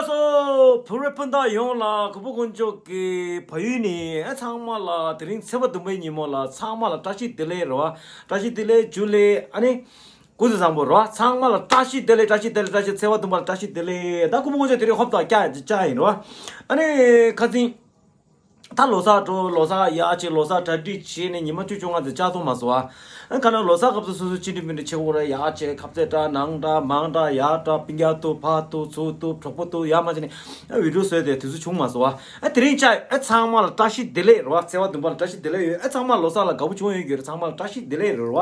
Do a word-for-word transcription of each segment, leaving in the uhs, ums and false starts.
སོ། བོད་རིགས་སྤུན་ཟླ་ཡོངས་ལ་གུས་པ་དཀོན་མཆོག་གི་བལ་ཡུལ་ནས་ཨ་ཚང་མ་ལ་དེ་རིང་ཚེས་པ་བདུན་པའི་ཉིན་མོ་ལ་ཚང་མ་ལ་བཀྲ་ཤིས་བདེ་ལེགས་རེད་བ། བཀྲ་ཤིས་བདེ་ལེགས་ཇུ་ལེ། ཨ་ནི་སྐུ་གཟུགས་བཟང་པོ་རེད་བ། ཚང་མ་ལ་བཀྲ་ཤིས་བདེ་ལེགས། བཀྲ་ཤིས་བདེ་ལེགས། བཀྲ་ཤིས། ཚེས་པ་བདུན་པ་ལ་བཀྲ་ཤིས་བདེ་ལེགས། ད་གུས་པ་དཀོན་མཆོག་དེ་རིང་ཧོབ་ཏེ་བཀྲ་ཤིས་ཡིན་རེད་བ། ཨ་ནི་ཁ་སང་ད་ལོ་གསར་འགྲོ། ལོ་གསར་ཡག་བྱས། ལོ་གསར་གྲ་སྒྲིག་བྱས་ནས་ཉི་མ་བཅུ་བཅོ་ལྔ་ཙམ་ལྕགས་ཐོག་མ་བཟོ་བ། ཨ་ཁ་ན་ལོ་གསར་སྐབས་སུ་སོ་སོ་ཅི་འདྲ་མི་འདྲ་བྱེད་དགོས་རེད། ཡག་བྱས། ཁ་ཟས་འདྲ་ནང་འདྲ་མང་འདྲ་ཡག་འདྲ། སྤུན་ཀྱག་འདུག་ཕ་འདུག་ཚུ་འདུག་གྲོགས་པོ་འདུག་ཡག་མ་བྱས་ནས་ཨ་བི་ཌིའོ་བཟོས་ཏེ་དུས་ཚོད་བྱུང་མ་སོང་བ། ཨ་དེ་རིང་ཅག་ཨ་ཚང་མ་ལ་བཀྲ་ཤིས་བདེ་ལེགས་རེད་བ། ཚེས་པ་བདུན་པ་ལ་བཀྲ་ཤིས་བདེ་ལེགས་ཡོད། ཨ་ཚང་མ་ལོ་གསར་ལ་དགའ་པོ་བྱུང་ཡོད་རྒྱུ་རེད། ཚང་མ་ལ་བཀྲ་ཤིས་བདེ་ལེགས་རེད་བ།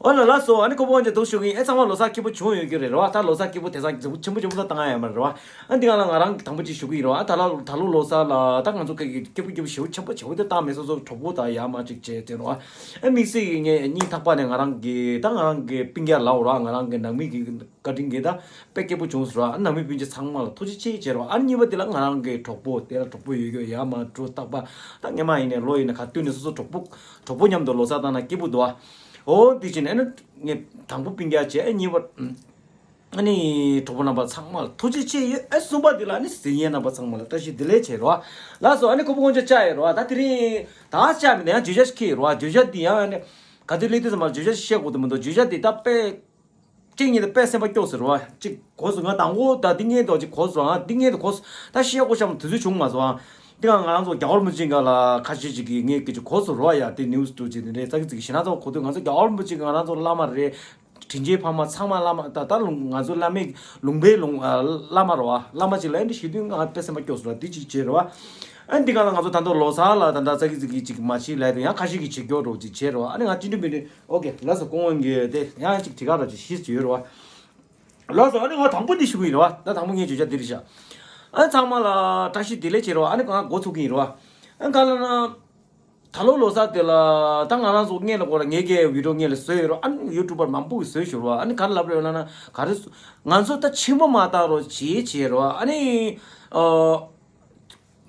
འོ་ལ་ལགས་སོ། ཨ་ནི་ཁོ་བོ་ཨོན་ཅེ་འདུག་ཞུ་གི་ཡིན། ཨེ་ཚང་མ་ལོ་གསར་སྐྱིད་པོ་བྱུང་ཡོད་ཀྱི་རེད་རེད་བ། ད་ལོ་གསར་སྐྱིད་པོ་དེང་སང་ཆེན་པོ་ཆེན་པོ་ཆེན་པོ་ད་བཏང་ཡ་ཡོད་མ་རེད་བ། ཨ་འདི་ག་ལ་ང་རང་གི་དང་པོ་ཅིག་ཞུ་གི་ཡིན་རེད་བ། ཨ་ད་ལོ་ད་ལོ་ལོ་གསར་ལ་ད་ང་ཚོ་གི་སྐྱིད་པོ་སྐྱིད་པོ་ཞེ་པོ་ཆེན་པོ་ཆེན་པོ་དེ་བཏང་མེད། སོ་སོ་གྲོགས་པོ་དང་ཡར་མར་ཅིག་བྱས་དེ་རེད་བ། ཨ་དམིགས་བསལ་གྱི་ངས་སྙིང་ཐག་པ་ནས་ང་རང་གི་ད་ང་རང་གི་སྤུན་ཀྱག་ལབ་རེད་བ། ང་རང་གི་ནང་མི་གི་བཀའ་དྲིན་གྱིས་ད་དཔེ་སྐྱིད་པོ་བྱུང་སོང་ར། ཨ་ནང་མི་སྤུན་མཆེད་ཚང་མ་ལ་ཐུགས་རྗེ་ཆེ་ཟེར་བ། ཨ་གཉིས་པ་དེ་ལ་ང་རང་གི་གྲོགས་པོ་དེ་ལ་གྲོགས་པོ་ཡོད་ཡོད་ཡར་མར་འགྲོ་རྟག་པ་ད་སྔས་མ་ཡིན་ནས་ལོ་ཡིན་ནས་ག་དུས་ནས་སོ་སོ་གྲོགས་པོ་གྲོགས་པོ་མཉམ་དུ་ལོ་གསར་བཏང་ན་སྐྱིད་པོ་འདུག་ཨ། འོ་དེ་བྱས་ནས་ཨ་ནི་ངས་དང་པོ་སྤུན་ཀྱག་བྱས། ཨ་གཉིས་པ་ཨ་ནི་གྲོགས་པོ་རྣམ་པ་ཚང་མ་ལ་ཐུགས་རྗེ་ཆེ་ཡོད། ཨ་གསུམ་པ་དེ་ལ་ཨ་ནི་གཟིགས་མཁན་རྣམ་པ་ཚང་མ་ལ་བཀྲ་ཤིས་བདེ་ལེགས་བྱས་རོ། ལགས་སོ། ཨ་ནི་ཁོ་བོ་དཀོན་མཆོག་ཅག་ཡོད་རོ། ད་དེ་རིང་ད་ཅག་མི་འདི་ཡང་བརྗོད་བྱ་ཞིག་ཁེལ་རོ། བརྗོད་བྱ་འདི་ཡང་ཨ་ནི་ག་དུས་སླེབས་དུས་ཙམ་པ་བརྗོད་བྱ་ཞིག་བཤད་དགོས་དུ་མི་འདུག་བརྗོད་བྱ་འདི་ད་དཔེ་གཅིག་གཉིས་དེ་དཔེ་སེམས་པ་སྐྱོ་ཟེར་བ་གཅིག་གོ་སོང་། ང་དང་པོ་ད་འདི་སྔོན་དུ་གཅིག་གོ་སོང་། ང་འདི་སྔོན་དུ་གོ་སོང་། ད་བཤད་དགོས་བཤད་མ་དུས་ཚོད་བྱུང་མ་སོང་། ཨ་འདི་ང་ང་རང་ཚོ་རྒྱལ་བ་རིན་པོ་ཆེ་འགའ་ལ་ཁ་ཤས་ཅིག་གིས་ངས་སྐད་ཆ་གོ་སོང་རོ། ཡ་དེ་ནིའུ་སི་ཏུ་ཅིག་དེ་འདྲའི་ཙག་གི་ཙིག་གི་ཞེ་ན་ཚོ་གོ་དུས་ང་ཚོ་རྒྱལ་བ་རིན་པོ་ཆེ་གི་ང་རང་ཚོ་བླ་མ་རེད། དྲིན་ཅན་ཕ་མ་ཚང་མ་བླ་མ་ད་ད་ལུང་ང་ཚོ་བླ་མའི་ལུང་པའི་ལུང་ཨ་བླ་མ་རོ། ཨ་བླ་མ་ཅིག་ལ་ཨ་འདི་ཞུ་དུས་ང་དཔེ་སེམས་པ་སྐྱོ་སོང་ར། འདི་ཅིག་བྱས་རོ། ཨ་འདི་ག་ལ་ང་ཚོ་ད་དུང་ལོ་གསར་ལ་ད་ད་ཙག་གི་ཙིག་གི་ཅིག་མ་ཤི་ལབ་དུས་ཡང་ཁ་ཤས་ཀྱིས་བྱེད་སྐྱོ་རོ་ཅིག་བྱས་རོ། ཨ་ནི་ང་ཅི་འདྲ་མི་འདྲ། ཨོ་ཀེ། ལགས་སོ། སྐུ་ངོ་གིས་དེ་ཡང་ཅིག་དྲི་ག་རོ་ཅིག་ཤིས་ཅིག་ཡོད་རོ། ལགས་སོ། ཨ་ནི་ང་དང་པོ་འདི་ཞུ་གི་ཡིན་རོ། ད་དང་པོ་ངས་བརྗོད་བྱ་འདི་རེད་ཤག་ཨ་ཚང་མ་ལ་བཀྲ་ཤིས་བདེ་ལེགས་བྱེད་རོ། ཨ་ནི་ང་འགོ་ཚུགས་ཀྱི་ཡིན་རོ། ཨ་ག་ལ་ན་ད་ལོ་ལོ་གསར་དེ་ལ་ད་ང་རང་ཚོ་སྔོན་ལ་ཁོ་ར་ངེད་ཀྱི་བི་ཌིའོ་སྔོན་ལ་བཟོས་ཡོད་རོ། ཨ་ནི་ཡུ་ཊུབ་པར་མང་པོ་གིས་བཟོས་ཤག་རོ། ཨ་ནི་ག་རེ་ལབ་རེད་ལབ་ན་ག་རེ་ང་ཚོ་ད་ཆེན་པོ་མ་བཏང་རོགས་བྱེད་བྱེད་རོ། ཨ་ནི་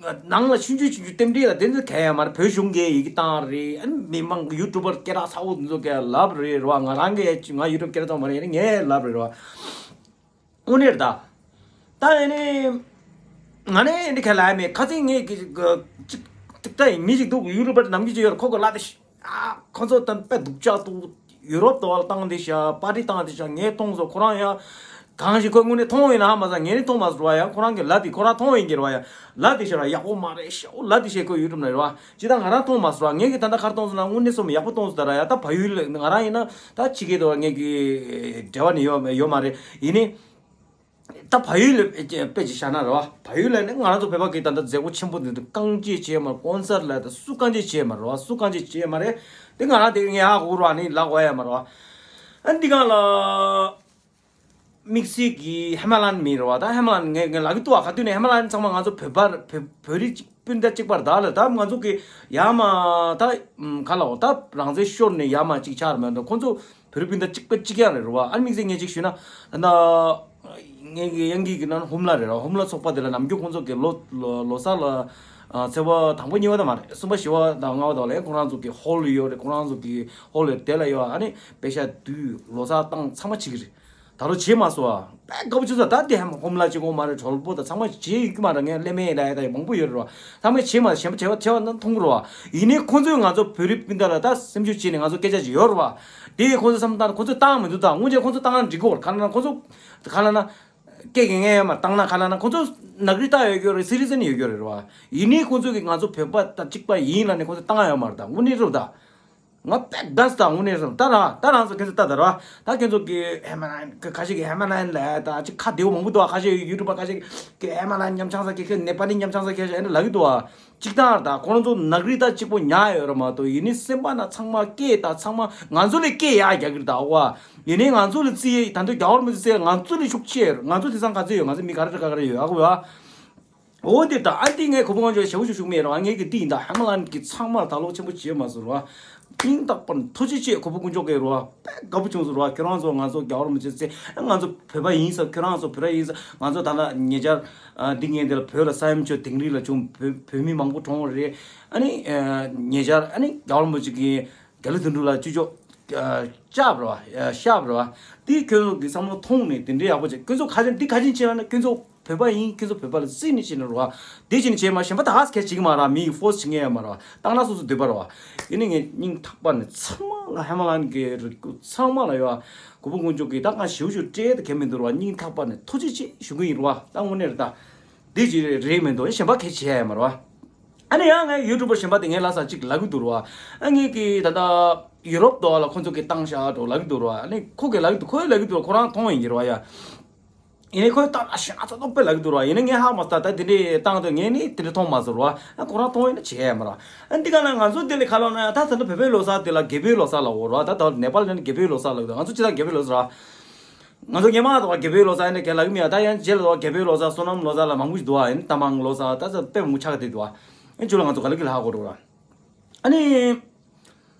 ཨ། ནང་ལ་ཆུང་ཆུང་ཆུང་ཆུང་རྟེན་འབྲེལ་ལ་དེ་ཚོ་གལ་ཡང་མ་རེད། བོད་གཞུང་གིས་ཡི་གེ་བཏང་རེད། ཨ་ནི་མི་མང་ཡུ་ཊུབ་པར་སྐད་གྲགས་ཚ་བོ་དེ་ཚོ་གིས་ལབ་རེད་རོ། ང་རང་གིས་ང་ཡུ་ཊུབ་སྐད་གྲགས་ཚ་བོ་མ་རེད། ཨ་ནི་ངས་ལབ་རེད་རོ། དངོས་གནས་རེད་ད། ད་ཨ་ནི་ང་ནི་འདི་ག་ལབ་མེད། ཁ་སང་ངས་ཀྱི་ཅིག་ཅིག་ད་མི་ཞིག་འདུག་ཡུ་ཊུབ་པར་ནམ་རྒྱུན་ཅིག་ཡོད་རེད། ཁོ་གིས་ལབ་དེ། ཨ་ཁོ་ཚོ་ད་དཔེ་སྡུག་ཅག་འདུག་ཡུ་རོབ་དུ་བ་བཏང་དེ་ཤག་པར་ཊི་བཏང་དེ་ཤག་ངས་མཐོང་སོང་། ཁོ་རང་ཡང་གང་ཞིག་ཁོས་དངོས་གནས་མཐོང་ཡིན་ན་ཧ་མ་སང་། ངས་ནི་མཐོང་མ་སོང་ར། ཡང་ཁོ་རང་གིས་ལབ་དེ་ཁོ་རང་མཐོང་ཡིན་གྱི་ར། ཡང་ལབ་དེ་ཤག་ར། ཡག་པོ་མ་རེད་ཤག་ལབ་དེ་ཤག་ཁོས་ཡུ་ཊུབ་ནང་ར། ཅི་ད་ང་རང་མཐོང་མ་སོང་ར། ངས་ཀྱི་ད་ལྟ་ག་རེ་མཐོང་སོང་ན་དངོས་གནས་སོ་མ་ཡག་པོ་མཐོང་སོང་ད་ར། ཡ་ད་བལ་ཡུལ་ང་རང་ཡིན་ན་ད་ཕྱི་རྒྱལ་དུ་བ་ངས་ཀྱི་འབྲེལ་བ་ནི་ཡོད་ཡོད་མ་རེད། ཡིན་ནི། ད་བལ་ཡུལ་ལ་དཔེ་ཅིག་བཞག་ན་རེད་བ། བལ་ཡུལ་ལ་ནི་ང་རང་ཚོ་བོད་པ་གི་ད་ལྟ་མཛད་སྒོ་ཆེན་པོ་འདི་འདྲ་རྐང་རྗེས་བྱས་མ་རེད། ཀོན་སར་ལ་ད་སུ་རྐང་རྗེས་བྱས་མ་རེད་བ། སུ་རྐང་རྗེས་བྱས་མ་རེད། དེ་ང་རང་དེ་ངས་ཧ་གོ་ར་ནི་ལབ་དགོས་ཡ་མ་རེད་བ། ཨ་འདི་གང་ལ་དམིགས་བསལ་གྱི་ཧེ་མ་ལན་མི་རེད་བ། ད་ཧེ་མ་ལན་ངས་ངས་ལབ་ཀྱི་འདུག་བ། ག་དུས་ནས་ཧེ་མ་ལན་ཚང་མ་ང་ཚོ་བོད་པ་བོད་བོད་རིགས་སྤུན་ཟླ་གཅིག་པ་རེད་ད། ལ་ད་ང་ཚོ་གི་ཡ་མ་ད་ག་ལ་འོ་ད་རང་བཙན་ཤོར་ནས་ཡ་མ་གཅིག་ཆགས་རེད་མ་གཏོགས་ཁོང་ཚོ་བོད་རིགས་སྤུན་ཟླ་གཅིག་པ་གཅིག་རྐྱང་རེད་རེད་བ། ཨ་དམིགས་བསལ་ངས་གཅིག་ཞུས་ན་ད་ངས་ཀྱི་ཡང་གི་གི་ནང་ཧུམ་ལ་རེད་ར། ཧུམ་ལ་ཚོགས་པ་དེ་ལ་ནམ་རྒྱུན་ཁོང་ཚོ་གི་ལོ་ལོ་ལོ་གསར་ལ་ཨ་ཚེས་པ་དང་པོ་གཉིས་པ་དང་མ་རེད། གསུམ་པ་བཞི་པ་དང་ལྔ་པ་དང་ལ་ཁོང་རང་ཚོ་གི་ཧོལ་ཡོད་རེད། ཁོང་རང་ཚོ་གི་ཧོལ་ཡོད་དེ་ལ་ཡོད། ཨ་ནི་པེ་ཤ་དུས་ལོ་གསར་བཏང་ཚང་མ་བྱེད་ཀྱི་རེད། ད་རུང་བྱེད་མ་སོང་ཨ། དཔེ་དགའ་པོ་བྱུང་སོང་། ད་དེ་ཧམ་ཧོམ་ལ་གཅིག་ངོ་མ་རེད། གྲོལ་པོ་དང་ཚང་མ་བྱེད་ཡོད་ཀྱི་མ་རེད། ངས་ལས་མེད་ལ་ཡ་ད་ཡ་མང་པོ་ཡོད་རེད་བ། ཚང་མས་བྱེད་མ་གཞན་པ་བྱེད་པ་བྱེད་པ་ན་མཐོང་གི་རེད་བ། ཡིན་ནའི་ཁོང་ཚོས་ང་ཚོ་བོད་རིགས་སྤུན་ཟླ་ལ་ད་སེམས་ཤུགས་བྱས་ནས་ང་ཚོ་སྐད་ཆ་ཅིག་ཡོད་རེད་བ། དེ་ཁོང་ཚོ་བསམ་བློ་བཏང་ཁོང་ཚོས་བཏང་མི་འདུག་ད་དངོས་ཆ་ཁོང་ཚོ་བཏང་ན་འགྲིག་གི་རེད། ག་ལ་ན་ཁོང་ཚོ་ག་ལ་ན། སྐད་ཀྱི་ངས་ཡང་མ་བཏང་ན་ག་ལ་ན་ཁོང་ཚོ་ནག་རིས་ལྟ་ཡོད་རྒྱུ་རེད། སི་ཊི་ཛེན་ཡོད་རྒྱུ་རེད་བ། ཡིན་ནའི་ཁོང་ཚོ་གིས་ང་ཚོ་བོད་པ་དང་གཅིག་པ་ཡིན་ལབ་ནས་ཁོང་ཚོ་བཏང་ཡོད་མ་རེད། ད་དངོས་གནས་རེད་ད། ང་དཔེ་དགའ་སོང་ད་དངོས་གནས་རེད་ད། ར་ད་རང་ཚོ་ཁྱེད་ཚོ་ལྟ་ད་ར། ད་ཁྱེད་ཚོ་གི་ཧེ་མ་ན་ཁ་ཤས་ཀྱི་ཧེ་མ་ན་ལ་ད་ཅིག་ཁ་བདེ་པོ་མང་པོ་འདུག་ཨ། ཁ་ཤས་ཡུ་ཊུབ་པ་ཁ་ཤས་ཀྱི་ཧེ་མ་ན་ཉམ་ཆང་ས་ཁྱེད་ཁྱེད་ནེ་པ་ལི་ཉམ་ཆང་ས་ཁྱེད་ཁྱེད་ལབ་ཀྱི་འདུག་ཨ། གཅིག་དང་ད་ཁོ་རང་ཚོ་ནག་རིས་ད་གཅིག་པོ་ཉར་ཡོད་རེད་མ་གཏོགས་ཡིན་ནའི་སེམས་པ་ན་ཚང་མ་སྐད་ད་ཚང་མ་ང་ཚོ་ལས་སྐད་ཡག་རྒྱག་གི་རེད་ད་ཨོ་ཨ། ཡིན་ནའི་ང་ཚོ་ལ་བརྩི་ཡས་ད་དུང་རྒྱ་གར་མི་ཚོ་བརྩི་ཡས་ང་ཚོ་ལས་ཤུགས་ཆེ་ཡོད། ང་ཚོ་དེང་སང་ག་ཚོད་ཡོད། ང་ཚོ་མི་ག་རེ་རེད་ག་རེ་ཡོད་ཨ་གོ་ཡ། འོ་དེ་ད་ཨ་འདི་ངས་གོ་བོ་ང་ཚོ་ཞེ་པོ་ཞུ་ཞུ་མེད་རོ། ངས་ཀྱི་འདི་ཡིན་ད་ཧ་མ་ལན་གྱི་ཚང་མ་ད་ལོ་ཆེན་པོ་བྱས་མ་སོང་རོ། སྙིང་ཐག་པ་ནས་ཐུགས་རྗེ་ཆེ་གོ་བོ་དཀོན་མཆོག་གིས་རོ། དཔེ་དགའ་པོ་བྱུང་སོང་རོ། ཁྱོད་རང་ཚོ་ང་ཚོ་རྒྱ་གར་མི་ཚོ་ཚེ་ང་ཚོ་བོད་པ་ཡིན་ས། ཁྱོད་རང་ཚོ་བོད་པ་ཡིན་ས། ང་ཚོ་ད་ལྟ་ཉེ་ཆར་འདི་ངས་འདི་ལ་བོད་ལ་ས་ཡོམ་ཆོས་དིང་རི་ལ་བྱུང་བོད་བོད་མི་མང་པོ་གྲོངས་རེད། ཨ་ནི་ཉེ་ཆར་ཨ་ནི་རྒྱ་གར་མི་ཚོ་གི་རྒྱ་ལོ་དོན་གྲུབ་ལ་ཅི་ཅོ་ཤག་རེད་བ། ཤག་རེད་བ། དེ་ཁྱོད་ཚོ་གི་བསམ་བློ་ཐོངས་ནས་དེ་འདྲའི་ཡག་པོ་བྱས། ཁྱོད་ཚོ་ཁ་ཆེམས་འདི་ཁ་ཆེམས་བྱས་ན་ཁྱོད་ཚོ་ བོད་པ་ཡིན། ཁྱེད་ཚོ་བོད་པ་ལ་བརྩིས་ནས་བྱས་ནས་རེད་བ། དེ་བྱས་ནས་བྱས་མ་གཞན་པ་ད་ཧ་སི་ཁས་བྱེད་ཀྱི་མ་རེད། མི་ཡིས་ཕོར་སི་བྱེད་མཁན་ཡང་མ་རེད་བ། བཏང་ན་སོ་སོ་འདོད་པ་རེད་བ། ཡིན་ནའི་ངས་སྙིང་ཐག་པ་ནས་ཚང་མ་ལ་ཧེ་མ་ལ་ནི་གི་རེ་སྐུལ་ཚང་མ་ལ་ཡོད་བ། གུས་པ་དཀོན་མཆོག་གིས་ད་ང་ཞེ་པོ་ཞེ་པོ་སྤྲད་དེ་གལ་མི་འདུག་རེད་བ། སྙིང་ཐག་པ་ནས་ཐུགས་རྗེ་ཆེ་ཞུ་གི་ཡིན་རེད་བ། ད་དངོས་གནས་རེད་ད། དེ་ཅི་རེད་མི་འདུག་གཞན་པ་གལ་ཆེ་ཡ་ཡོད་མ་རེད་བ། ཨ་ནི་ཡང་ངས་ཡུ་ཊུབ་པར་གཞན་པ་དེ་ངས་ལབ་ས་གཅིག་ལབ་གི་འདུག་ར་བ། ཨ་ངས་ཀྱི་ད་ལྟ་ཡུ་རོབ་དོ་ལ་ཁོ་ཚོ་གིས་བཏང་ཤག་འགྲོ་ལབ་གི་འདུག་ར་བ། ཨ་ནི་ཁོ་གིས་ལབ་གི་འདུག་ཁོས་ལབ་གི་འདུག་ཁོ་རང་མཐོང་ཡིན་གྱི་ར་བ་ཡ། ཡིན་ནའི་ཁོས་བཏང་ཨ་ཤ་ཚ་ཏོག་པས་ལབ་གི་འདུག་ར་བ། ཡིན་ན་ངས་ཧ་མ་སྟ་ད་དེ་འདྲས་བཏང་དུས་ངས་ནི་དེ་འདྲས་མཐོང་མ་སོང་ར་བ། ཨ་ཁོ་རང་མཐོང་ཡིན་ན་བྱས་ཡ་མ་ར་བ། ཨ་འདི་ག་ལ་ང་ཚོ་དེ་ལས་ཁ་ལོ་ན་ཡ་ད་ད་ལྟ་བོད་པའི་ལོ་གསར་དེ་ལ་རྒྱ་བོད་ལོ་གསར་ལབ་འོ་ར་བ། ད་ད་ནེ་པལ་ནས་རྒྱ་བོད་ལོ་གསར་ལབ་འདུག་ང་ཚོ་ཅི་ད་རྒྱ་བོད་ལོ་གསར་ར་བ། ང་ཚོ་སྔོན་མ་དང་རྒྱ་བོད་ལོ་གསར་ཡིན་ན་ག་ལབ་ཀྱི་མེད། ད་ཡང་རྗེས་ལ་རྒྱ་བོད་ལོ་གསར་བསོད་ནམས་ལོ་གསར་ལ་མང་པོ་ཞིག་འདུག་ཨ། ཡིན་ཏ་མང་ལོ་གསར་ད་ཚ་དཔེ་མང་པོ་ཆགས་བསྡད་འདུག་ཨ། ཡིན་ཚུལ་ལ་ང་ཚོ་ག་ལ་གི་ལ་ཧ་གོ་འགྲོ་ར། ཨ་ནི།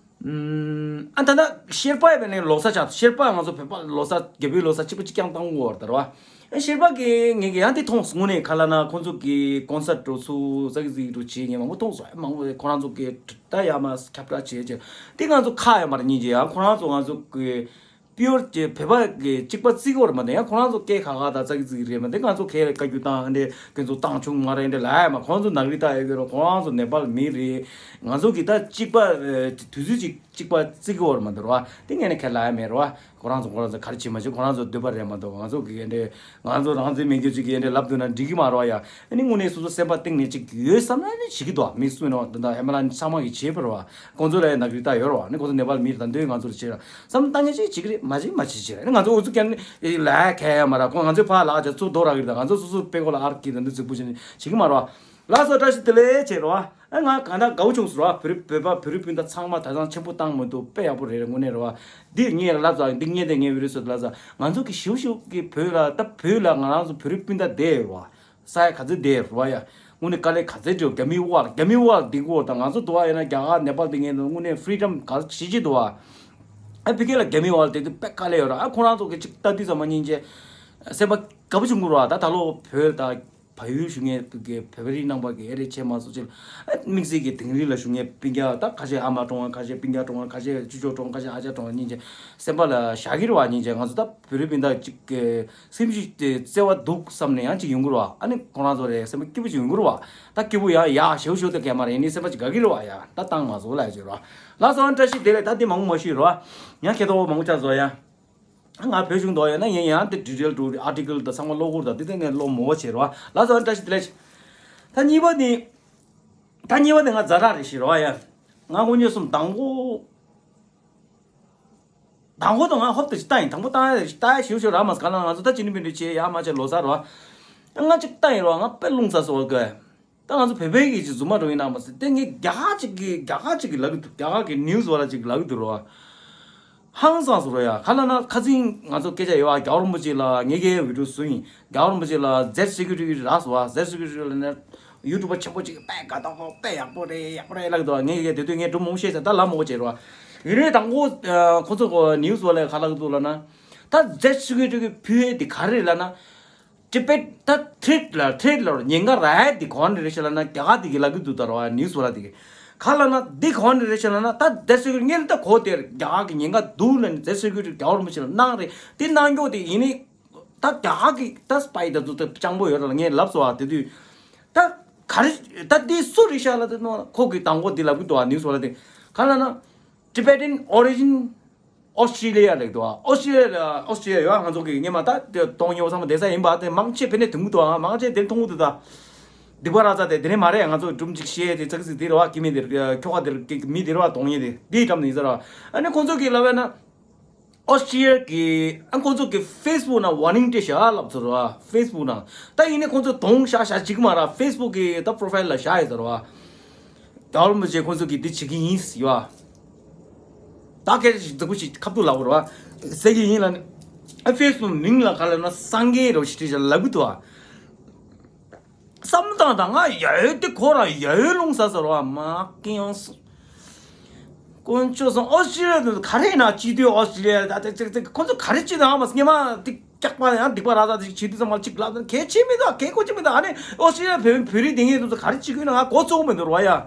ཨ་ད་ད་ཤེར་པ་ཡིན་པ་ནས་ལོ་གསར་ཆགས། ཤེར་པ་ང་ཚོ་བོད་པ་ལོ་གསར་རྒྱ་བོད་ལོ་གསར་གཅིག་པ་གཅིག་རྐྱང་བཏང་དགོས་བར་དར་བ། ཨ་ཤེར་པ་གི་ངས་གི་ཡང་དེ་མཐོང་སོང་། དངོས་གནས་ག་ལ་ན་ཁོང་ཚོ་གི་ཀོན་སར་འགྲོ་ཚུལ་ཙག་གི་ཙིག་འགྲོ་བྱེད་ངས་མང་པོ་མཐོང་སོང་། མང་པོ་ཁོ་རང་ཚོ་གི་ད་ཡ་མ་ཁྱབ་བསྒྲགས་བྱེད་བྱེད་དེ་ང་ཚོ་ཁ་ཡ་མར་ཉིན་གྱི་ཡང་ཁོ་རང་ཚོ་ང་ཚོ་གི་པིའུར་གྱི་བོད་པ་གི་གཅིག་པ་བརྩི་གི་ཡོད་མ་རེད། ཡང་ཁོ་རང་ཚོ་སྐད་ཁ་ཁ་དང་ཙག་གི་ཙིག་རེད་མ་རེད། ང་ཚོ་ཁས་བཀའ་བཀྱོན་བཏང་འདྲ་ཁྱོད་ཚོ་བཏང་བྱུང་མ་རེད་འདྲ་ལབ་ཡ་མ། ཁོ་རང་ཚོ་ནག་རིགས་ད་ཡོད་གི་རོ། ཁོ་རང་ཚོ་ནེ་པལ་མི་རེད། ང་ཚོ་གི་ད་གཅིག་པ་དུས་ཚོད་གཅིག་གཅིག་པ་བརྩི་གི་ཡོད་མ་རེད་རོ། དེ་ངས་ནས་ཁས་ལབ་ཡ་མེད་རོ། ཁོ་རང་ཚོ་ཁོ་རང་ཚོ་ག་རེ་བྱེད་མ་བྱེད་ཁོ་རང་ཚོ་འདོད་པ་རེད་མ་གཏོགས་ང་ཚོ་གི་འདྲ་ང་ཚོ་རང་བཙན་མེད་རྒྱུ་ཅིག་གི་འདྲ་ལབ་འདུག་ན་འགྲིག་གི་མ་རོ་ཡ། ཨ་ནི་དངོས་གནས་སོ་སོ་སེམས་པ་གཏིང་ནས་ཅིག་ཡོད་བསམ་ན་ནི་བྱེད་ཀྱི་འདུག་མི་སུ་ཡིན་ནོ་ད་ལྟ་ཧེ་མ་ལ་ཚང་མ་གིས་བྱེད་པ་རེད་བ། ཁོང་ཚོ་ལ་ཡང་ནག་རིགས་ད་ཡོད་རེད་བ། ཨ་ནི་ཁོང་ཚོ་ནེ་པལ་མི་རེད། ད་འདོད་ང་ཚོ་ལ་བྱེད་ར་བསམ་བཏང་ངེས་ཅིག་བྱེད་ཀྱི་རེད། མ་བྱེད་མ་བྱེད་བྱེད་ར། ཨ་ནི་ང་ཚོ་ཨུ་ཚུགས་ཀྱང་ལ་ཁ་ཡ་མ་ར། ཁོང་ང་ཚོའི་ཕ་ལ་ཨ་ཅག་ཚུགས་རྡོ་ར་གི་རེད། ད་ང་ཚོ་སོ་སོ་དཔེ་ཁོ་ལ་ཨར་གི་ད་འདི་ཚིག་པོ་བྱེད་ནི་བྱེད་ཀྱི་མ་རེད་བ། ལགས་སོ་བཀྲ་ཤིས་བདེ་ལེགས་བྱེད་རོགས། ཨ་ང་གང་ལྟར་དགའ་བོ་བྱུང་སོང་ར། བོད་རིགས་བོད་པ་བོད་རིགས་སྤུན་ཟླ་ཚང་མ་ད་ཐེངས་ཆེན་པོ་བཏང་མི་འདུག་དཔེ་ཡག་པོ་རེད་རེད་དངོས་གནས་རེད་བ། འདི་ངས་ལབ་ཙང་འདི་ངས་དེ་ངས་བི་རི་སོ་ལབ་ཙང་ང་ཚོ་གི་ཞིའུ་ཞིའུ་གི་བོད་ལ་ད་བོད་ལ་ང་རང་ཚོ་བོད་རིགས་སྤུན་ཟླ་བསྡད་ཡོད་རེད་བ། ས་ཡ་ག་ཚོད་བསྡད་ཡོད་རེད་བ་ཡ། དངོས་གནས་དཀའ་ལས་ག་ཚོད་འགྲོ། རྒྱ་མི་དབར་རྒྱ་མི་དབར་འདི་གོ་ད་ང་ཚོ་དུ་བ་ཡིན་ན་རྒྱ་གར་ནེ་པལ་འདི་ངས་དངོས་གནས་ཕི་རི་ཌམ་ག་ཚོད་ཅི་ཅི་འདུག་བ། ཨ་ཕི་ཁེ་ལ་རྒྱ་མི་དབར་དེ་དུས་དཔེ་དཀའ་ལས་ཡོད་རེད། ཨ་ཁོ་རང་ཚོ་གི་ཅིག་ལྟ་དུས་ཙམ་མ་སྙིང་རྗེ་སེམས་པ་དགའ་པོ་བྱུང་གི་རེད་བ། ད་ད་ལོ་བོད་ད། བལ་ཡུལ་བཞུགས་མཁན་གྱི་བོད་པ་རིགས་རྣམ་པ་གིས་ཨེ་རེད་བྱས་མ་སོང་ཅིག་ཨ་དམིགས་བསལ་གྱི་དིང་རི་ལ་བཞུགས་མཁན་སྤུན་ཀྱག་ད་ཁ་ཤས་ཨ་མ་གྲོངས་ཁ་ཤས་སྤུན་ཀྱག་གྲོངས་ཁ་ཤས་ཅོ་ཅོ་གྲོངས་ཁ་ཤས་ཨ་ཅག་གྲོངས་སྙིང་རྗེ་སེམས་པ་ལ་བཞག་གི་རེད་བ། སྙིང་རྗེ་ང་ཚོ་ད་བོད་རིགས་སྤུན་ཟླ་ཅིག་གི་སེམས་ཤུགས་དེ་བརྩེ་བ་འདུག་བསམ་ནས་ཡང་ཅིག་ཡོང་གི་རེད་བ། ཨ་ནི་ཁོ་རང་ཚོ་རེད་སེམས་པ་སྐྱིད་པོ་ཅིག་ཡོང་གི་རེད་བ། ད་སྐྱིད་པོ་ཡ་ཡ་ཞེའུ་ཞེའུ་དེ་གས་མ་རེད། ཡིན་ནའི་སེམས་པ་ཅིག་དགའ་གི་རེད་བ་ཡ། ད་བཏང་མ་སོང་ལབ་ཡ་ཅིག་རེད་བ། ལགས་སོ་བཀྲ་ཤིས་བདེ་ལེགས། ད་འདི་མང་པོ་མ་ཞུས་རེད་བ། ཡང་ཁྱེད་ཚོ་མང་པོ་ཆགས་སོང་ཡ། ང་བོད་གཞུང་དོ་ཡོད་ན་ངས་ཡང་དེ་ཌི་ཊེལ་ཌུ་ཨར་ཊི་ཀལ་དང་ཚང་མ་ཀློག་དགོས་རེད། ད་དེ་ཚོ་ངས་ཀློག་མོ་བ་བྱེད་རོགས། ལགས་སོ་བཀྲ་ཤིས་བདེ་ལེགས། ད་གཉིས་པ་ནི། ད་གཉིས་པ་ནི་ང་ཛ་དྲག་རེད་ཤི་རོགས་ཡ། ང་དངོས་གནས་སོང་དང་པོ། དང་པོ་དང་ང་ཧོབ་ཏེ་ཞིག་ལྟ་ཡིན། དང་པོ་ལྟ་ཡ་ཞིག་ལྟ་ཡ་ཞིག་ཞིག་རག་མ་སོང་། ག་ལ་ང་ཚོ་ད་ཅི་ནི་མི་འདུག་ཅེས་ཡ་མ་བྱས་ལོ་ཟ་རོགས། ང་ཅིག་ལྟ་ཡིན་རོགས། ང་དཔེ་རླུང་ཟ་སོང་བ་གི། ད་ང་ཚོ་བོད་པའི་གི་ཅིག་རྫུན་མ་འགྲོ་ཡིན་ན་མ་ཟད་དེ་ངས་རྒྱ་གར་ཅིག་གི་རྒྱ་གར་ཅིག་གི་ལབ་གི་འདུག་རྒྱ་གར་གི་ནིའུ་སི་བ་ལ་ཅིག་ལབ་གི་འདུག་རོ། ཧང་སངས་སོང་རོ་ཡ། ག་ལ་ན་ཁ་སང་ང་ཚོ་སྐད་ཆ་ཡོད་ཨ། རྒྱལ་བ་རིན་པོ་ཆེ་ལ་ངས་ཀྱི་བི་ཌིའོ་བཟོས་ཡིན། རྒྱལ་བ་རིན་པོ་ཆེ་ལ་ཛེཌ་སི་ཀུ་རི་ཊི་རག་སོང་བ། ཛེཌ་སི་ཀུ་རི་ཊི་ལ་ནས་ཡུ་ཊུབ་པ་ཆེན་པོ་ཅིག་དཔེ་དགའ་ཏོག་ཏོག་དཔེ་ཡག་པོ་རེད། ཡག་པོ་རེད་ལབ་གི་འདུག་ངས་ཀྱི་དེ་དུས་ངས་སྒྲུང་མང་པོ་བཤད་ཚར། ད་ལབ་མ་དགོས་བྱས་རོ། ཡིན་ནའི་དང་པོ་ཁོ་ཚོ་གི་ནིའུ་སི་བ་ལ་ག་ལབ་གི་འདུག་ལབ་ན། ད་ཛེཌ་སི་ཀུ་རི་ཊི་གི་ཕུལ་ཡས་དེ་ག་རེ་རེད་ལབ་ན། ཊི་བེཊ་ད་ཐི་རེཊ་ལ་ཐི་རེཊ་ལ་ཉེན་ཁ་རག་ཡ་དེ་ག་ནས་རེད་ཤག་ལབ་ན། རྒྱ་གར་དེ་གིས་ལབ་གི་འདུག་ད་རོ། ནིའུ་སི་བ་ལ་དེ་གིས་ག་ལབ་ན་དེ་ག་ནས་རེད་ཤག་ལབ་ན། ད་ཛེཌ་སི་ཀུ་རི་ཊི་སྔོན་ལ་ད་གོ་དེར་རྒྱ་གར་གི་ཉེན་ཁ་འདུག་ལབ་ནས་ཛེཌ་སི་ཀུ་རི་ཊི་རྒྱལ་བ་རིན་པོ་ཆེ་ལ་གནང་རེད། དེ་གནང་རྒྱུ་དེ་ཡིན་ནི་ད་རྒྱ་གར་གི་ད་སི་པའི་ད་ཚོ་ད་སྤྱང་པོ་ཡོད་རེད་ལ་ངས་ལབ་སོང་བ། དེ་དུས་ད་ག་རེ་ད་དེ་སུ་རེད་ཤག་ལབ་དེ་ནོ་ཁོ་གིས་དང་པོ་དེ་ལབ་གི་འདུག་བ། ནིའུ་སི་བ་ལ་དེ་ག་ལབ་ན། Tibetan origin Australia ལབ་འདུག་ཨོ་སི་ཀྲི་ལི་ཡ་ལབ་འདུག་ཨོ་སི་ཀྲི་ལི་ཡ་ལ་ཨོ་སི་ཀྲི་ལི་ཡ་ཡོད། ང་ཚོ་གི་སྔོན་མ་ད་སྟོང་ཉིས་པ་ཚང་མ་བསྡད་ས་ཡིན་པ་དེ་མང་ཆེ་ཕེ་ནས་དུང་གི་འདུག་ཨ། མང་ཆེ་དེར་མཐོང་གི་འདུག་ད་སྡིག་པ་ར་ཚ་དེ་དེ་ནས་མ་རེད། ང་ཚོ་སྒྲུང་གཅིག་བཤད་དེ་ཚག་ཚིག་དེ་རེད་བ། སྐྱེ་མི་དེ་ཁྱོ་ག་དེ་མི་དེ་རེད་བ། སྟོང་ཉིས་དེ་དེའི་འགྲམ་ནས་ཡིན་ས་རེད་བ། ཨ་ནི་ཁོང་ཚོ་གི་ལབ་ཡ་ན་ཨོ་སི་ཀྲི་ལི་ཡ་གི་ཨ་ཁོང་ཚོ་གི་ཕེ་སི་བུག་ནང་ཝར་ནིང་སྤྲད་ཤག་ལབ་ཚོ་རེད་བ། ཕེ་སི་བུག་ནང་ད་ཡིན་ནས་ཁོང་ཚོ་གདོང་བཞག་བཞག་ཅིག་མ་ར་ཕེ་སི་བུག་གི་ད་པོ་རོ་ཕའིལ་ལ་བཞག་ཡོད་ས་རེད་བ། རྒྱལ་བ་རིན་པོ་ཆེ་ཁོང་ཚོ་གིས་འདི་བྱེད་ཀྱི་ཡིན་ཟེར་བ། ད་སྐད་ཆ་ཞིག་རྫིག་པོ་ཞིག་ཁ་ཐུག་ལབ་དགོས་རེད་བ། ཟེར་གྱི་ཡིན་ལབ་ནས། ཨ་ཕེ་སི་བུག་མིང་ལ་ག་ལབ་ན་སངས་རྒྱས་རོ་ཞིག་བྲིས་བཞག་ལབ་གི་འདུག་བ། བསམ་བཏང་དང་ང་ཡ་ཡོད་དེ་ཁོ་རང་ཡ་ཡོད་རླུང་ཟ་ཟེར་བ་མ་སྐྱེ་ཡོང་སོང་། དཀོན་མཆོག་གསུམ། ཨོ་སི་ཀྲི་ལི་ཡ་དེ་ག་རེ་ཡིན་ན་སྤྱི་འཐུས་ཨོ་སི་ཀྲི་ལི་ཡ་ད་ད་ཅིག་ཅིག་ཁོ་ཚོ་ག་རེ་བྱེད་དང་ཨ་མ་སྔོན་མ་དེ། སྐྱག་པ་ཡང་སྡིག་པ་ར་ས་དེ་ཞིག་བྱེད་དུས་ཙམ་པ་ཅིག་ལབ་ན་གལ་ཆེ་མི་འདུག་གལ་གོ་ཆེ་མི་འདུག་ཨ་ནི་ཨོ་སི་ཀྲི་ལི་ཡ་བོད་བོད་རིགས་དེ་ངས་དུས་ཚོད་ག་རེ་བྱེད་ཀྱི་ཡོད་ན་ང་གོ་ཚོད་མི་འདུག་ར་ཡ།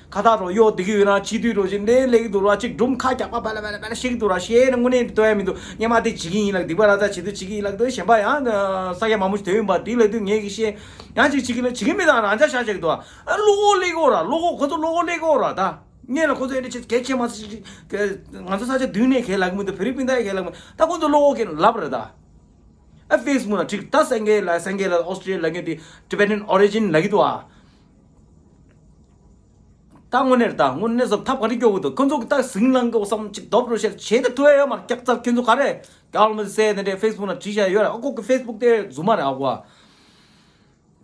ཁ་བཏགས་རོ་གཡོག་བསྡད་ཀྱི་ཡོད་ན་ཕྱི་དུས་རོ་ཅིག་འདྲེ་སླེབས་ཀྱི་འདུག་ར། ཅིག་སྒྲུང་ཁ་རྒྱག་པ་བ་ལ་བ་ལ་བ་ལ་བཤད་ཀྱི་འདུག་ར། བཤད་ན་དངོས་གནས་འདི་ལྟོས་ཡ་མི་འདུག་སྔོན་མ་དེ་བྱེད་ཀྱི་ཡིན་ལབ། སྡིག་པ་ར་ཙ་བྱེད་དུས་བྱེད་ཀྱི་ཡིན་ལབ་འདུག་གཞན་པ་ཡང་ས་ཆ་མང་པོ་ཞིག་དོན་ཡིན་པ་འདི་ལབ་དུས་ངས་ཀྱི་བཤད། ཡང་ཅིག་བྱེད་ཀྱི་ལ་བྱེད་ཀྱི་མི་དང་རང་ཅག་བཞག་བྱེད་ཀྱི་འདུག་ཨ་བློ་ཁོག་སླེབས་ཀྱི་ཡོད་ར། བློ་ཁོག་ཁོ་ཚོ་བློ་ཁོག་སླེབས་ཀྱི་ཡོད་ར། ད་སྔོན་ལ་ཁོ་ཚོ་ཨེ་འདྲ་ཅིག་གལ་ཆེ་མ་ཚོ་ཞིག་ང་ཚོ་ས་ཆ་བདུན་ནས་གལ་ལབ་ཀྱི་མི་འདུག་བེ་རི་པིན་ད་གལ་ལབ་ཀྱི་མི་འདུག་ད་ཁོ་ཚོ་བློ་ཁོག་གི་ལབ་ར་ད། ཨ་ཕེ་སི་བུག་ན་ཁྲིག་ད་སེང་གེ་ལ་སེང་གེ་ལ་ཨོ་སི་ཊྲེ་ལི་ཡ་ལབ་མཁན་དེ་Tibetan origin ལབ་ཀྱི་འདུག་ཨ། ད་དངོས་གནས་རེད། ད་དངོས་གནས་སམ་ཐབས་ག་རེ་སྐྱོ་གི་འདུག་ཁོ་ཚོ་གི་ད་ཟིང་ལངས་གི་བསམ་ཅིག་རྡོབ་རོ་ཤར་བྱེད་ད་ཐུ་ཡ་ཡོད་མ་རེད། སྐྱག་རྫབ་ཁྱོད་ཚོ་ག་རེ་རྒྱ་ལ་མི་ཟེར་ནས་རེད། ཕེ་སི་བུག་ན་བྲིས་བཞག་ཡོད་རེད། ཨ་ཁོ་གི་ཕེ་སི་བུག་དེ་རྫུན་མ་རེད་ཨ་ཁོ།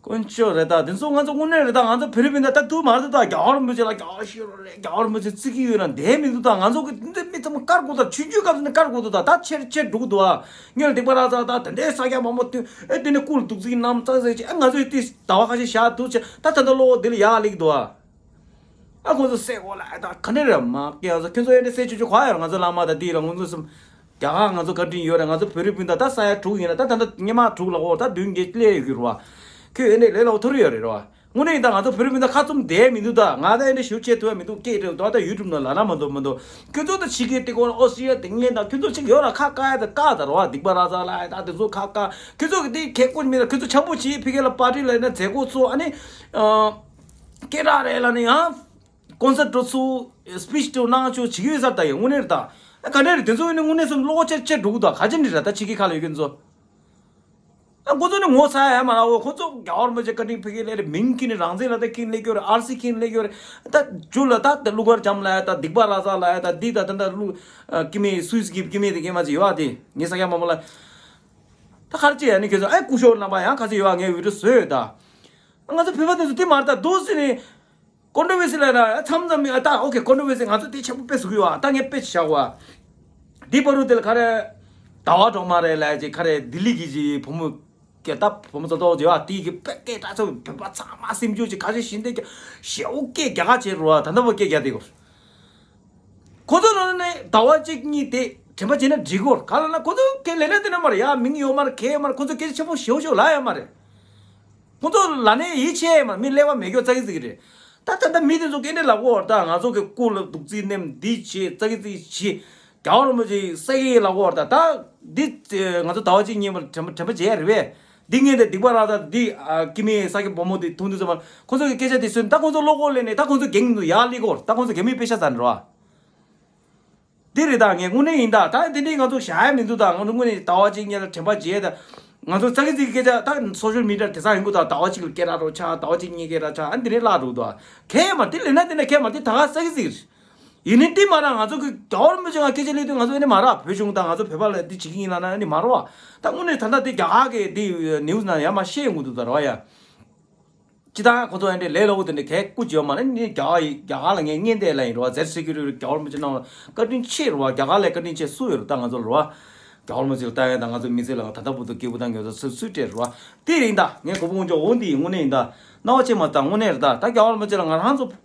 དཀོན་མཆོག་རེད། ད་དེ་ཚོ་ང་ཚོ་དངོས་གནས་རེད། ད་ང་ཚོ་བེ་རི་པིན་ད་ད་དུ་མ་རེད། ད་རྒྱ་གར་མི་ཚེ་ལ་རྒྱ་གར་ཤེས་རོགས་རེད། རྒྱ་གར་མི་ཚེ་བརྩི་གི་ཡོད་ན་འདས་མི་འདུག་ད་ང་ཚོ་གི་འདི་མི་ཚང་མ་དཀར་དགོས། ད་ཆུང་ཆུང་སྐབས་ནས་དཀར་དགོས་འདུག་ད་ད་ཆེར་ཆེར་འགྲོ་གི་འདུག་ཨ་ངས་སྡིག་པ་ར་ཙ་ད་དེ་འདྲའི་ས་སྐྱ་མང་པོ་བཏུས་ཨེ་དེ་ནས་སྐུ་ལ་གདུགས་ཚིག་བསྣམས་ཙག་ཙིག་བྱས། ཨེ་ང་ཚོས་དེ་ཟླ་བ་ཁ་ཤས་བཞག་འདུག་བྱས། ད་ད་ལྟ་གློག་འོད་འདི་ལ་ཡག་ལེགས་འདུག་ཨ། ཨ་ཁོ་ཚོ་སེ་གོ་ལ་ཨ་ད་ག་འདྲ་རེད་མ་སྐྱེ་ཨ་ཁྱོད་ཚོ་ཨེ་འདྲ་སེ་ཆུ་ཆུ་ག་ཡོད་རེད། ང་ཚོ་བླ་མ་དང་དེ་ལ་ང་ཚོ་སུམ། རྒྱ་གར་ང་ཚོ་བཀའ་དྲིན་ཡོད་རེད། ང་ཚོ་བོད་རིགས་སྤུན་ཟླ་ད་ས་ཡ་དྲུག་ཡིན་ན་ད་ད་ལྟ་སྔོན་མ་དྲུག་ལ་འོ་ད་བདུན་བརྒྱད་སླེབས་ཡོད་ཀྱི་རེད་བ། ཁྱོད་ཨེ་འདྲས་ལས་སླ་པོ་ཐོར་ཡོད་རེད་རེད་བ། དངོས་གནས་ཡིན་ད་ང་ཚོ་བོད་རིགས་སྤུན་ཟླ་ཁ་བཙུམ་བསྡད་མི་འདུག་ད་ང་ད་ཨེ་འདྲས་ཞུ་བྱེད་ཐུབ་ཡ་མི་འདུག་སྐད་རེད་ད་ད་ཡུ་ཊུབ་ནང་ལབ་ན་མ་འདུག་མ་འདུག་ཁྱོད་ཚོ་ད་ཕྱི་རྒྱལ་དེ་སྐོར་ཨོ་སི་ཡ་དེ་ངན་ད་ཁྱོད་ཚོ་གཅིག་ཡོད་ལ་ཁ་བཀག་ཡ་ད་བཀག་ད་རེད་བ། སྡིག་པ་ར་ཙ་ལ་ཡ་ད་དེ་ཚོ་ཁ་བཀག་ཁྱོད་ཚོ་གི་དེ་ཁེ་ཀོ་མི་ད་ཁྱོད་ཚོ་འཆམ་པོ་བྱེད་ཕི་གེ་ལ་པར་ཊི་ལ་ཡིན་ན་མཛད་སྒོ་ཚོ་ཨ་ནི། སྐད་གྲགས་རེད་ལ་ནི་ཡང་། ཀོན་སར་ཊི་འགྲོ་ཚུལ། སི་པི་ཆི་འགྲོ་གནང་ཆོག་བྱེད་ཀྱི་ཡོད་ས་རེད་ད། ཡ་དངོས་གནས་རེད་ད། ཨ་ག་འདྲ་རེད། དེ་ཚོ་ཡིན་ན་དངོས་གནས་སུ་བློ་ཁོག་ཆེ་ཆེ་འགྲོ་གི་འདུག་ག་ཅི་འདྲ་རེད་ད་ཕྱི་རྒྱལ་ཁག་ལ་ཡོད་མཁན་ཚོ། ཨ་ཁོ་ཚོ་ནི་ངོ་ཚ་ཡ་མ་རག་གོ། ཁོ་ཚོ་རྒྱ་གར་མི་ཚེ་བཀའ་དྲིན་ཕ་གི་ལས་རེད། མིང་ཁྱེར་ནས་རང་བཙན་ལ་ད་ཁྱེར་སླེབས་ཀྱི་ཡོད་རེད། ཨར་སི་ཁྱེར་ནས་སླེབས་ཀྱི་ཡོད་རེད། ད་རྒྱུ་ལ་ད་ད་གླུ་གར་འཇམ་ལ་ཡ་ད་སྡིག་པ་ར་ཙ་ལ་ཡ་ད་འདི་ད་ད་ད་གླུ་ཀི་མི་སུད་སི་གི་ཀི་མི་དེ་ངས་མ་ཚད་ཡོད་ཨ་དེ་ངས་ས་སྐྱ་མ་མོ་ལ། ད་ག་རེ་བྱེད་ཡ་ནི་ཁྱེད་ཚོ་ཨེ་སྐུ་ཞབས་རྣམ་པ་ཡང་ཁ་ཚིག་ཡོད་ཨ། ངས་བི་ཌི་ཡོ་བཟོས་ཡོད་ད། ང་ཚོ་བོད་པ་དེ་ཚོ་དེ་མ་རེད་ད་འདུག་ཟེར་ནས། ཀོན་ཊོ་བར་སི་ལབ་ན་མཚམས་མཚམས་མི་ཨ་ད་ཨོ་ཁེ་ཀོན་ཊོ་བར་སི་ང་ཚོ་དེ་ཆེན་པོ་དཔེ་བཟོ་གི་ཡོད་ཨ། ད་ངས་དཔེ་ཆ་བཞག་གོ་ཨ། འདི་བར་དུ་དེ་ལ་ག་རེ། ཟླ་བ་སྒྲོལ་མ་རེད་ལབ་ཅིག་ག་རེ་ལྡི་ལི་གི་ཅིག་བུ་མོ། སྐད་ད་བུ་མོ་ཙོག་ཙོག་ཅིག་ཡོད་ཨ། དེ་གི་དཔེ་སྐད་གྲགས་ཚོ་བོད་པ་ཚང་མ་སེམས་ཆུང་ཅིག་ག་རེ་བཞིན་དེ་ཞེ་བོ་སྐད་རྒྱ་གར་བྱེད་རུ་ཨ། ད་ལྟ་བུ་སྐད་རྒྱག་དེ་གོ། ཁོ་ཚོ་ནང་ནས་ཟླ་བ་གཅིག་གཉིས་དེ་དྲན་པ་བརྗེད་ན་འགྲིག་གོ། ག་ལ་ན་ཁོ་ཚོ་སྐད་ལས་ན་དེ་ན་མ་རེད་ཡ། མིང་ཡོད་མ་རེད། གལ་ཡོད་མ་རེད། ཁོ་ཚོ་སྐད་ཆ་ཆེན་པོ་ཞེ་བོ་ཞེ་བོ་ལབ་ཡོད་མ་རེད། ཁོང་ཚོ་ལ་ནས་ཡིད་ཆེས་མ་མི་ཀླད་པ་མེད་སྐྱོ་ཙག་གི་ཙིག་རེད། ད་ད་ལྟ་མི་དེ་ཚོ་སྐད་འདྲེ་ལབ་གོ་བར་ད་ང་ཚོ་གི་སྐུ་ལ་གདུགས་ཚིག་མནན་འདི་བྱེད་ཙག་གི་ཙིག་བྱེད། རྒྱ་བ་རིན་པོ་ཆེ་ས་ཡི་ལབ་གོ་བར་ད་ད་འདི་ང་ཚོ་ཟླ་བ་གཅིག་གཉིས་མ་དྲན་པ་དྲན་པ་བརྗེད་ཡ་རེད་པས། འདི་ངས་དེ་སྡིག་པ་ར་ད་འདི་ཀི་མི་ས་སྐྱ་བུ་མོ་དེ་མཐོང་དུས་ཙམ་པ་ཁོང་ཚོ་གི་སྐད་ཆ་དེ་སུན་ད་ཁོང་ཚོ་བློ་ཁོག་ལེན་ནས་ད་ཁོང་ཚོ་འགན་འདུག་ཡར་སླེབས་གོ་བར་ད་ཁོང་ཚོ་རྒྱ་མིའི་དཔེ་ཤ་ཟ་ནི་རེད་བ། འདི་རེད་ད། ངས་དངོས་གནས་ཡིན་ད། ད་དེ་འདྲའི་ང་ཚོ་བཞག་ཡ་མི་འདུག་ད་ང་ཚོ་དངོས་གནས་ཟླ་བ་གཅིག་གཉིས་ལ་དྲན་པ་བརྗེད་ད། ང་ཚོ་ཙག་གི་ཙིག་གི་སྐད་ཆ་ད་སོ་ཤལ་མི་ཌི་ཡ་དེ་ཚང་ཡོང་གི་ད། ཟླ་བ་གཅིག་ལ་སྐད་གྲགས་འགྲོ་ཆགས། ཟླ་བ་གཅིག་གཉིས་སྐད་གྲགས་ཆགས། ཨ་འདི་འདྲའི་བརླག་འགྲོ་གི་འདུག་ཁྱད་མ་དེ་ལས་ན་དེ་ན་ཁྱད་མ་དེ་ད་ག་ཙག་གི་ཙིག་རེད། ཡིན་ནའི་དེ་མ་ར་ང་ཚོ་གི་རྒྱ་བོར་མི་ཆེ་ང་སྐད་ཆ་ལས་དུས་ང་ཚོ་ཨ་ནི་མ་ར་བོད་གཞུང་དང་ང་ཚོ་བོད་པ་ལ་འདི་བྱེད་ཀྱི་ཡིན་ལ་ན་ཨ་ནི་མ་ར་བ། ད་དངོས་གནས་ད་ལྟ་དེ་རྒྱ་གར་གི་དེ་ནིའུ་སི་ན་ཡ་མ་བཤད་ཡོང་གི་འདུག་ད་ར་བ་ཡ། སྤྱི་བཏང་ཁོ་ཚོ་ཨེ་འདྲའི་ལས་སླ་པོ་དེ་འདྲ་གས་སྐུ་བྱེད་པ་མ་རེད། ནི་རྒྱ་གར་རྒྱ་གར་ལ་ངས་བརྙན་དེ་ལ་ཡིན་རོ་ཟེར་ཟེར་གྱི་རེད། རྒྱ་གར་མི་ཚེ་ནང་ལ་བཀའ་དྲིན་ཆེ་རོ། རྒྱ་གར་ལས་བཀའ་དྲིན་ཆེ་སུ་ཡོད་རོ། ད་ང་ཚོ་རོ་རྒྱ་གར་མི་ཚེ་ལ་ལྟ་ཡ་དང་ང་ཚོ་མི་ཚེ་ལ་ད་ལྟ་བུ་དུ་སྐྱིད་པོ་དང་ངེས་ཚོ་སུ་སུས་སྤྲད་རོ། དེ་རིང་ད་ངས་གོ་བོ་ངོ་ཅོག་འོ་འདི་ཡིན་དངོས་གནས་ཡིན་ད། སྣང་བ་ཆེ་མ་ད་དངོས་གནས་རེད་ད། ད་རྒྱ་གར་མི་ཚེ་ལ་ང་རང་ཚོ་བོད་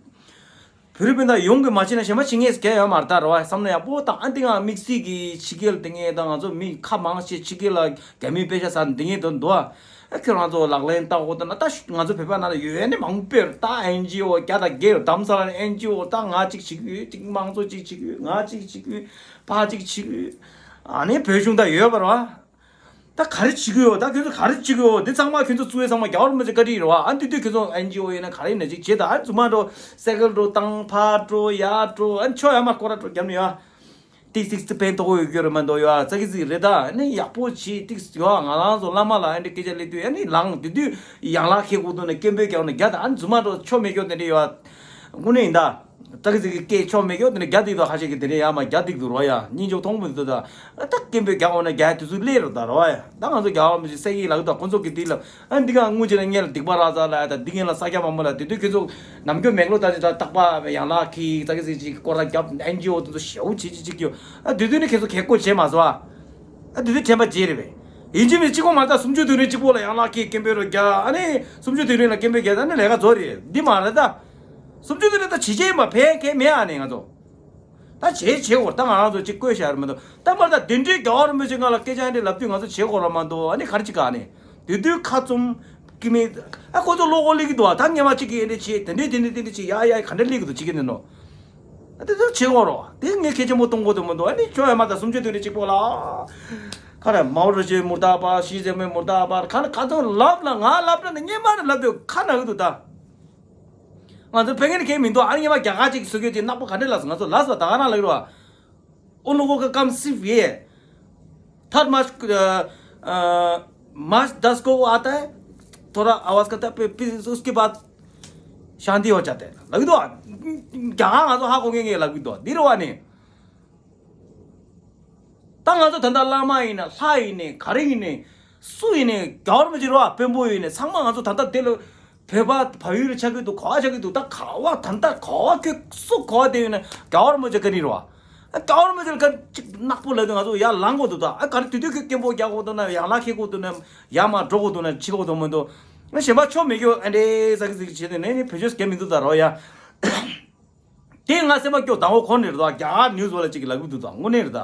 རིགས་སྤུན་ཟླ་ཡོངས་ཀྱིས་མ་བྱས་ན་གཞན་མ་བྱེད་ངེས་གལ་ཡོད་མ་རེད་ད་རོ། བསམ་ན་ཡག་པོ་དང་ཨ་འདི་ང་དམིགས་བསལ་གྱི་ཕྱི་རྒྱལ་དེ་ངས་ད་ང་ཚོ་མི་ཁ་མང་ཆེ་ཕྱི་རྒྱལ་ལ་རྒྱ་མིའི་དཔེ་ཆ་ཟ་འདི་ངས་དོན་འདུག་ཨ། ཨ་ཁྱོད་རང་ཚོ་ལག་ལེན་བསྟར་འོ་ད་ན་ད་ང་ཚོ་བོད་པ་ནང་ལ་ཡོད་ནི་མང་པོ་ཡོད་རེད་ད། ཨེན་ཇི་ཨོ་བརྒྱ་དང་བརྒྱད་ཡོད། རྡ་རམ་ས་ལ་ནས་ཨེན་ཇི་ཨོ་ད་ང་གཅིག་བྱེད་ཀྱི་ཡོད། གཅིག་དམངས་གཙོ་གཅིག་བྱེད་ཀྱི་ཡོད། ང་གཅིག་བྱེད་ཀྱི་ཡོད། ཕ་གཅིག་བྱེད་ཀྱི་ཡོད། ཨ་ནི་བོད་གཞུང་ད་ཡོད་པ་རེད་བ། ད་ག་རེ་བྱེད་ཀྱི་ཡོད། ད་ཁྱོད་ཚོ་ག་རེ་བྱེད་ཀྱི་ཡོད། འདི་ཚང་མ་ཁྱོད་ཚོ་གཙོས་ཚང་མ་རྒྱ་བོར་མི་ཚེ་བཀའ་དྲིན་རེད་བ། ཨ་འདི་དུས་ཁྱོད་ཚོ་ཨེན་ཇི་ཨོ་ཡིན་ན་ག་རེ་ཡིན་ན་ཅིག་བྱེད། ད་ཨ་རྫུན་མ་འགྲོ་སའི་ཀལ་འགྲོ་བཏང་ཕར་འགྲོ་ཡར་འགྲོ་ཨ་ཆོ་ཡ་མ་སྐོར་ར་འགྲོ་རྒྱབ་ནས་ཡོད་ཨ། ཏིག་ཏིག་ཏིག་ཕན་ཐོགས་ཡོད་རྒྱུ་རེད་མ་གཏོགས་ཡོད་ཨ། ཙག་གི་ཙིག་རེད་ད། ཨ་ནི་ཡག་པོ་བྱེད་ཏིག་ཡོད་ཨ། ང་རང་ཚོ་བླ་མ་ལ་ཨ་འདྲ་སྐད་ཆ་སླེབས་དུས་ཨ་ནི་ལངས་དེ་དུས་ཡང་ལག་ཁྱེར་གོ་འདུག་ནས་སྐད་འབོད་རྒྱག་ནས་རྒྱ་ད་ཨ་ནི་རྫུན་མ་འགྲོ་ཆོ་མེད་སྐྱོ་དེ་འདྲ་ཡོད་ཨ། དངོས་གནས་ཡིན་ད། ཙག་གི་ཙིག་གི་སྐད་ཆོ་མེད་སྐྱོ་དེ་འདྲ་རྒྱ་སྡིག་དོ་ཁ་ཤས་ཀྱི་དེ་འདྲ་ཡ་མ་རྒྱ་སྡིག་དུ་རོ་ཡ་སྙིང་རྗེ་མཐོང་མི་འདུག་ད། ཨ་ད་སྐད་འབོད་རྒྱག་འོང་ན་རྒྱ་དུས་ཚོད་སླེབས་རོ་ད་རོ་ཡ། ད་ང་ཚོ་རྒྱ་བ་མི་ཚེ་སེ་གི་ལག་ད་ཁོ་ཚོ་གི་དེ་ལ་ཨ་འདི་ག་དངུལ་ཅན་ལ་ངས་ལ་སྡིག་པ་ར་ཙ་ལ་ཡ་ད་འདི་ངས་ལ་ས་སྐྱ་མ་མོ་ལ་དེ་དུས་ཁྱོད་ཚོ་ནམ་རྒྱུན་མེག་ལོ་ད་ཅི་ད་རྟག་པ་ཡང་ལག་ཁྱེར་ཙག་གི་ཙིག་ཅིག་སྐོར་ར་རྒྱབ་ཨེན་ཇི་ཨོ་དེ་ཚོ་ཞེ་བོ་བྱེད་ཅིག་ཅིག་ཡོད། ཨ་དེ་དུས་ནི་ཁྱེད་ཚོ་གལ་ཀོ་བྱེད་མ་སོང་ཨ། ཨ་དེ་དུས་དྲན་པ་བརྗེད་རེད་པས། ཡིན་གཅིག་མིན་གཅིག་པོ་ལ་ཡང་ལག་ཁྱེར་སྐད་འབོད་རོ་རྒྱག་ཨ་ནི་སུམ་ཅུ་དུས་རིང་ལ་སྐད་འབོད་རྒྱག་ད་ནི་ལས་ཀ་རྫོགས་རེད། འདི་མ་རེད་ད། སུམ་ཅུ་དུས་རིང་ད་བྱེད་ཆེད་ཡིན་པ་ཕན་མཁན་མེད་ཨ་ནི་ང་ཚོ། ད་བྱེད་བྱེད་འོ་ད་ང་རང་ཚོ་གཅིག་བཀོད་བཞག་རེད་མ་གཏོགས་ད་མར་ད་དེ་འདྲའི་རྒྱ་བ་རིན་པོ་ཆེ་ང་ལ་སྐད་ཆ་འདི་ལབ་དུས་ང་ཚོ་བྱེད་དགོས་ར་མ་གཏོགས་ཨ་ནི་ག་རེ་བྱེད་ག་ཨ་ནི། དེ་དུས་ཁ་བཙུམ། ཀི་མེད། ཨ་ཁོ་ཚོ་བློ་ཁོག་སླེབས་ཀྱི་འདུག་ཨ། ད་སྔོན་མ་གཅིག་གིས་འདི་འདྲ་བྱས། དེ་འདྲས་དེ་འདྲས་དེ་འདྲས་བྱས། ཡ་ཡ་ག་འདྲ་སླེབས་ཀྱི་འདུག་བྱེད་ཀྱི་འདུག་ནོ། ཨ་དེ་ཚོ་བྱེད་དགོས་རོ། དེ་ངས་གལ་ཆེན་པོ་གཏོང་དགོས་དུ་མི་འདུག་ཨ་ནི་ཁྱོད་ཡ་མ་ད་སུམ་ཅུ་དོན་རེ་གཅིག་པོ་ལ། ཁ་ར་མའོ་རུ་ཤི་མུར་ད་པ། ཞི་ཅིན་ཕིང་མུར་ད་པ། ཁ་ན་ཁ་ཚོ་ལབ་ལ། ང་ལབ་ན་ནི་སྔོན་མ་ནས་ལབ་དུས་ཁ་ན་གི་འདུག་ད་ང་ཚོ་བོད་སྐད་ནི་གལ་མི་འདུག་ཨ་ནི་སྔོན་མ་རྒྱ་གར་ཅིག་བཟོ་རྒྱུ་ཅིག་ནག་པོ་ག་འདྲས་ལབ་སོང་། ང་ཚོ་ལབ་སོང་། ད་ག་རང་ལབ་ཀྱི་རེད་བ། उन लोगों का काम सिर्फ ये है। थर्ड मार्च, अ, अ, मार्च दस को वो आता है, थोड़ा आवाज करता है, फिर, फिर उसके बाद शांति हो जाता है। ལབ་ཀྱི་འདུག་རྒྱ་གར་ང་ཚོ་ཧ་གོ་མཁན་གྱིས་ལབ་ཀྱི་འདུག་འདི་རེད་བ་ནི། ད་ང་ཚོ་ད་ལྟ་བླ་མ་ཡིན་ན་ལྷ་ཡིན་ནའི་ག་རེ་ཡིན་ནའི་སུ་ཡིན་ནའི་རྒྱལ་བ་རིན་པོ་ཆེ་རེད་བ། དཔོན་པོ་ཡིན་ནའི་ཚང་མ་ང་ཚོ་ད་ལྟ་དེ་ལ་བོད་པ་བལ་ཡུལ་ལ་ཆགས་ཀྱི་འདུག་ག་བ་ཆགས་ཀྱི་འདུག་ད་ག་བ་ད་ལྟ་ག་བ་ཁྱོད་སུ་ག་བ་དེ་ཡིན་ན་རྒྱལ་བ་རིན་པོ་ཆེ་བཀའ་དྲིན་རེད་བ། རྒྱལ་བ་རིན་པོ་ཆེ་ལ་བཀའ་དྲིན་ཅིག་ནག་པོ་ལབ་དུས་ང་ཚོ་ཡར་ལངས་དགོས་འདུག་ད་ཨ་ག་རེ་དུས་དུས་ཁྱོད་སྐད་འབོད་རྒྱག་དགོས་འདུག་ན། ཡར་ལངས་ཁེལ་དགོས་འདུག་ན། བྱེད་དགོས་འདུག་མི་འདུག་ཨ་གཞན་པ་ཆོ་མེད་རྒྱུ་ཨ་འདྲས་ཟ་གི་ཟིག་བྱེད་དུས་ནས་ནི་བེད་སྤྱོད་རྒྱག་མི་འདུག་ད་རོ་ཡ། དེ་ང་སེམས་པ་སྐྱོ། དང་པོ་ཁོ་ནས་རེད་ད། རྒྱ་གར་ནིའུ་སི་བ་ལ་ཅིག་གིས་ལབ་གི་འདུག་ད་དངོས་གནས་རེད་ད།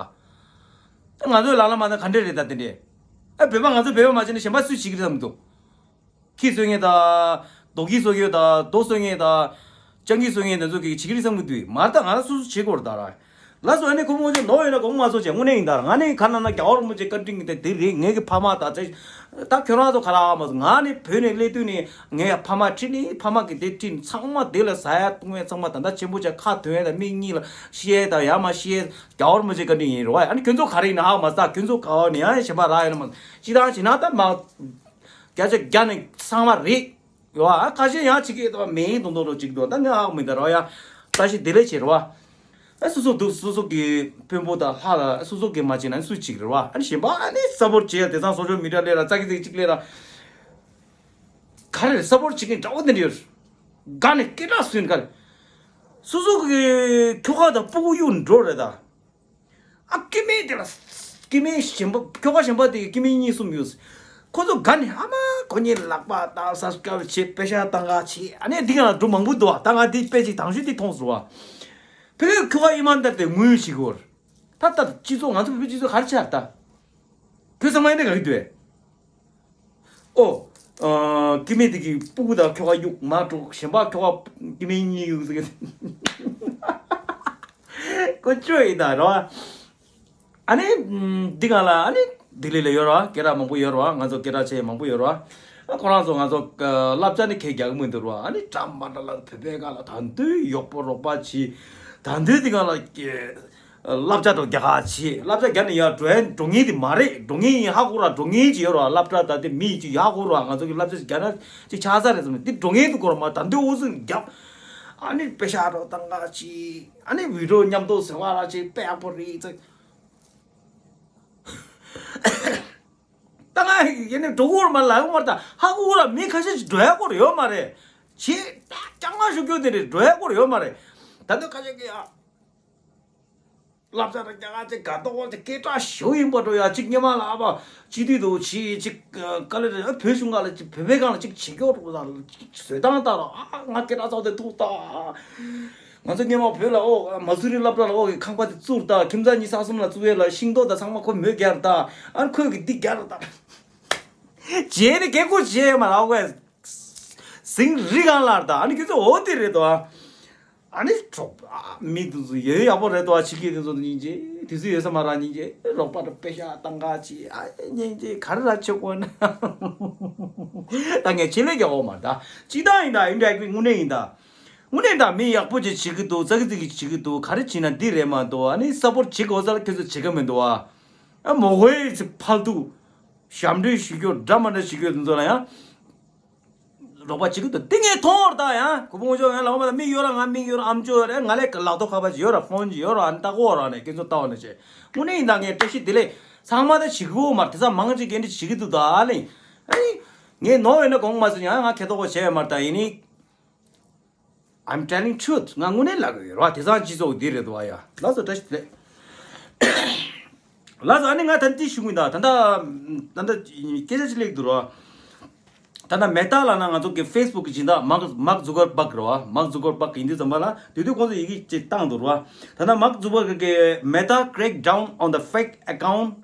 ང་ཚོའི་ལ་ལ་མ་ན་ག་འདྲས་རེད་ད་དེ་འདྲས། ཨ་བོད་པ་ང་ཚོ་བོད་པ་མ་བྱས་ན་གཞན་པ་སུས་བྱེད་ཀྱི་རེད་བསམ་གི་འདུག་ཁྱི་གསོད་མཁན་དང་། རྡོ་ཁྱི་གསོད་མཁན་དང་། རྡོ་གསོད་མཁན་དང་། སྤྱང་ཀི་གསོད་མཁན་དེ་ཚོ་གིས་བྱེད་ཀྱི་རེད་བསམ་གི་འདུག་མ་རེད་ད། ང་རང་སོ་སོ་བྱེད་དགོས་རེད་ད་ར། ལགས་སོ། ཨ་ནི་ཁོ་མོ་ཚོས་ནོར་ཡོད་ན་དགོངས་མ་ཚོམ་བྱས། དངོས་གནས་ཡིན་ད་ར། ང་ནི་ག་ན་ན་རྒྱལ་བ་རིན་པོ་ཆེ་བཀའ་དྲིན་གྱིས་དེ་རེད། ངེད་ཀྱི་ཕ་མ་དང་ཚེ་ད་ཁྱོད་རང་ཚོ་ག་ར་མ་སོང་། ང་ནི་བོད་ནས་སླེབས་དུས་ནས་ངའི་ཕ་མ་ཁྲིད་ནི། ཕ་མ་གིས་དེ་ཁྲིད་ནི། ཚང་མ་དེ་ལ་ཟ་ཡ་བཏུང་ཡ་ཚང་མ་ད་ལྟ་ཆེན་པོ་བྱས་ཁ་ཐོན་ཡ་དང་མིག་གཉིས་ལ་ཤེས་ཡ་དང་ཡ་མ་ཤེས་ཡ་རྒྱལ་བ་རིན་པོ་ཆེ་བཀའ་དྲིན་ཡིན་རེད་བ། ཨ་ནི་ཁྱོད་ཚོ་ག་རེ་ཡིན་ན་ཧ་གོ་མ་སོང་། ད་ཁྱོད་ཚོ་ག་བ་ནས་ཡང་གཞན་པ་རག་ཡོད་ན་མ་སོང་། སྤྱིར་བཏང་བྱས་ན་ད་མ་བརྒྱ་ཆ་བརྒྱ་ནས་ཚང་མ་རེད། ཡོ་ཨ་ཁ་ཤས་ཡང་ཅིག་གིས་ད་མེད་མདོག་མདོག་རོ་ཅིག་འདུག་ད་ངས་ཧ་གོ་མི་འདུག་རོ་ཡ། བཀྲ་ཤིས་བདེ་ལེགས་བྱེད་རོ་བ། ཨ་སོ་སོ་འདུག་སོ་སོ་གི་དཔོན་པོ་དང་ལྷ་ལ་སོ་སོ་གི་མ་བྱེད་ན་སུས་བྱེད་ཀྱི་རེད་བ། ཨ་ནི་གཞན་པ་ཨ་ནི་སབ་པོར་བྱེད་ཡ་དེ་ཚང་སོ་ཤལ་མི་ཌི་ཡ་སླེབས་ར་ཙག་གི་ཙིག་ཅིག་སླེབས་ར། ག་རེ་རེད། སབ་པོར་བྱེད་མཁན་འདྲ་བོ་དེ་འདྲ་ཡོད་རེད། དགའ་ནས་སྐད་གྲགས་སུན་ག་རེ། སོ་སོ་གི་ཁྱོ་ག་དང་སྤུ་གུ་གཡུག་འགྲོ་རེད་ད། ཨ་སྐྱེ་དམན་དེ་ལ། སྐྱེ་དམན་གཞན་པ་ཁྱོ་ག་གཞན་པ་དེ་གི་སྐྱེ་དམན་གཉིས་གསུམ་ཡོད། ཁོ་ཚོ་དགའ་ནས་ཨ་མ་ཁོ་གཉིས་ལག་པ་བཏགས་སབ་སི་ཀ་རབ་བྱེད་པེ་ཤ་བཏང་ག་བྱེད། ཨ་ནི་འདི་ག་ལ་འགྲོ་མང་པོ་འདུག་ད་ང་འདི་དཔེ་ཅིག་དང་ཤོས་འདི་མཐོང་སོང་བ། བོད་ཁྱོ་ག་ཨི་མ་འདར་དེ་ངུ་ཡུ་ཞིག་གོ། ད་ལྟ་སྤྱི་ཚོགས་ང་ཚོ་བོད་སྤྱི་ཚོགས་ག་རེ་ཆགས་ད། ཁྱོད་ཚང་མ་ཨེ་འདྲ་ག་གི་འདུག་ཨོ། ཨ་སྐྱེ་དམན་དེ་གི་སྤུ་གུ་དང་ཁྱོ་ག་གཡུག་མར་འགྲོ། གཞན་པ་ཁྱོ་ག་སྐྱེ་དམན་གཉིས་གཡུག་ཟེར་གི། ཀོ་ཅོ་ཡིན་ད་རོ། ཨ་ནི་འདི་ག་ལ་ཨ་ནི་ལྡི་ལི་ལ་ཡོད་རོ། སྐད་གྲགས་མང་པོ་ཡོད་རོ། ང་ཚོ་སྐད་གྲགས་ཆེ་མང་པོ་ཡོད་རོ། ཨ་ཁོ་རང་ཚོ་ང་ཚོ་བསླབ་བྱ་ནི་ཁས་རྒྱག་གི་མི་འདུག་རོ། ཨ་ནི་འདྲ་མ་འདྲ་ལ་བོད་པའི་སྒང་ལ་ད་དུང་གཡོག་པོ་རོགས་པ་བྱེད། ད་དུང་འདི་ག་ལ་བསླབ་བྱ་འགྲོ་རྒྱ་གར་བྱེད། བསླབ་བྱ་རྒྱ་ནས་ཡར་འགྲོ་ཡ་འགྲོ་ངེས་དེ་མ་རེད། འགྲོ་ངེས་ཡིན་ཧ་གོ་ར། འགྲོ་ངེས་ཅིག་ཡོད་ར། སློབ་གྲྭ་ད་དེ་མི་ཅིག་ཧ་གོ་ར། ང་ཚོ་གི་བསླབ་བྱ་རྒྱ་ན་ཅིག་ཆགས་ས་རེད་བསམ། དེ་འགྲོ་ངེས་དུ་གོ་ར་མ། ད་འདི་འུ་ཚོ་རྒྱབ། ཨ་ནི་པེ་ཤ་རོ་བཏང་ག་ཅིག་ཨ་ནི་བི་ཌི་ཡོ་མཉམ་དུ་བཟོ་ག་ར་ཅིག་དཔེ་ཡག་པོ་རེད་ཚེ། ད་ང་ཡིན་ནི་འགྲོ་གོ་ར་མ་ལ་ཡོང་མ་རེད། ད་ཧ་གོ་ར་མི་ཁ་ཤས་ཅིག་འགྲོ་ཡ་གོ་ར་ཡོད་མ་རེད། ཆེ་ད་རྐྱང་མ་ཞུ་རྒྱུ་དེ་རེད། འགྲོ་ཡ་གོ་ར་ཡོད་མ་རེད། ད་ནི་ཁ་ཤས་ཀྱི་ཡ། བསླབ་བྱ་དང་རྒྱ་གར་ཅིག་དགའ་ཏོག་ཅིག་སྐད་གྲགས་ཞུ་ཡིན་པ་འགྲོ་ཡ། ཅིག་སྔོན་མ་ལ་ཨ་ཕ་སྤྱི་འཐུས་དུ་ཆི་ཅིག་དཀའ་ལས་རེད། བོད་གཞུང་སྒང་ལ་ཅིག་བོད་པའི་སྒང་ལ་ཅིག་བྱེད་སྐྱོར་འགྲོ་ད་ཅིག་བཟོས་སྟངས་ལྟ་ར། ཨ་ང་སྐད་གྲགས་ཚོགས་དེ་ཐུག་ད། ང་ཚོ་སྔོན་མ་བོད་ལ་ཨོ་མ་སུ་རི་སློབ་གྲྭ་ལ་ཨོ་གི་ཁང་པ་དེ་བཙུགས་ད། ཁྱིམ་ཚང་གཉིས་ས་གསུམ་ལ་བཙུགས་ཡས་ལ་ཤིང་ཏོག་དང་ཚང་མ་ཁོ་མོས་རྒྱག་ད། ཨ་ཁོས་གི་འདི་རྒྱག་ད། རྗེས་ནས་རྒྱལ་སྒོ་རྗེས་མ་རག་གོ་ཟིང་རི་གང་ལར་ད། ཨ་ནི་ཁྱོད་ཚོ་འོ་དེ་རེད་དོ། ཨ་ནི་གྲོགས་པོ་མི་དེ་ཚོ་ཡོད་ཡག་པོ་རེད་དོ། ཨ་ཕྱི་རྒྱལ་དེ་ཚོ་སྙིང་རྗེ། དུས་ཚོད་ཡོད་ས་མ་རག་སྙིང་རྗེ། རོགས་པ་དང་པེ་ཤ་བཏང་ག་ཅི། ཨ་སྙིང་རྗེ་ག་རེ་ར་ཆོག་གོ་ན། ད་ངས་ཆེད་ལས་རྒྱག་འོ་མ་ད། སྤྱི་བཏང་ཡིན་ད། ཨིན་ཌི་རེག་ཊི་དངོས་གནས་ཡིན་ད། དངོས་གནས་ད་མི་ཡག་པོ་ཅིག་བྱེད་ཀྱི་འདུག་ཙག་གི་ཙིག་གི་བྱེད་ཀྱི་འདུག་ག་རེ་བྱེད་ན་འདི་རེད་མ་གཏོགས། ཨ་ནི་སབ་པོར་བྱེད་དགོས་ས་ལ་ཁྱོད་ཚོ་བྱེད་ཀྱི་མི་འདུག་ཨ། ཨ་མོ་གོའི་ཕལ་དུ་ཞབས་འདྲེན་ཞུ་རྒྱུ་འདྲ་མ་འདྲ་བྱེད་རྒྱུ་དེ་ཚོ་ལ་ཡང་རོགས་པ་བྱེད་ཀྱི་འདུག་དེ་ངས་མཐོང་བར་ད་ཡང་གོ་བོང་ཅོག་ཡང་ལ་འོ་མ་ད་མིག་ཡོད་ར། ང་མིག་ཡོད་ར། ཨམ་ཅོག་ཡོད་ར། ང་ལས་ལག་ཐོག་ཁ་པར་ཅིག་ཡོད་ར། ཕོན་ཅིག་ཡོད་ར། ཨ་ནི་ལྟ་གོ་ར་ནས་ཁྱོད་ཚོ་ལྟ་བ་ནས་བྱས། དངོས་གནས་ཡིན་ད་ངས་བཀྲ་ཤིས་བདེ་ལེགས་ཚང་མ་ད་བྱེད་ཀྱི་འོ་མ་རེད། དེ་ཚང་མང་ཅིག་གིས་འདི་བྱེད་ཀྱི་འདུག་ད་ཨ་ལེ། ཨ་ནི་ངས་ནོར་ཡོད་ན་དགོངས་མ་ཟིན་ཡང་ང་ཁེ་ཐོག་གོ་བྱས་ཡོད་མ་རེད་ད། ཡིན་ནི། I'm telling truth. ང་དངོས་གནས་ལབ་ཀྱི་ཡོད་རེད་བ། དེང་སང་སྤྱི་ཚོགས་འདི་རེད་འདུག་བ་ཡ། ལགས་སོ། བཀྲ་ཤིས་བདེ་ལེགས། ལགས་སོ། ཨ་ནི་ང་ད་འདི་ཞུ་གི་ཡིན་ད། ད་ལྟ་ད་ལྟ་སྐད་ཆ་ཅིག་སླེབས་འདུག་རོ། ད་ལྟ་མེ་ཏཱ་ལབ་ན་ང་ཚོ་གི་ཕེ་སི་བུག་གི་སྦྱིན་བདག་མཱག་མཱག་ཛུ་ཀར་བྷག་རེད་བ། མཱག་ཛུ་ཀར་བྷག་ཡིན་དུས་ཙམ་པ་ལ་དེ་དུས་ཁོང་ཚོ་ཡི་གེ་ཅིག་བཏང་འདུག་རོ། ད་ལྟ་མཱག་ཛུ་ཀར་བྷག་གི་Meta crackdown on the fake account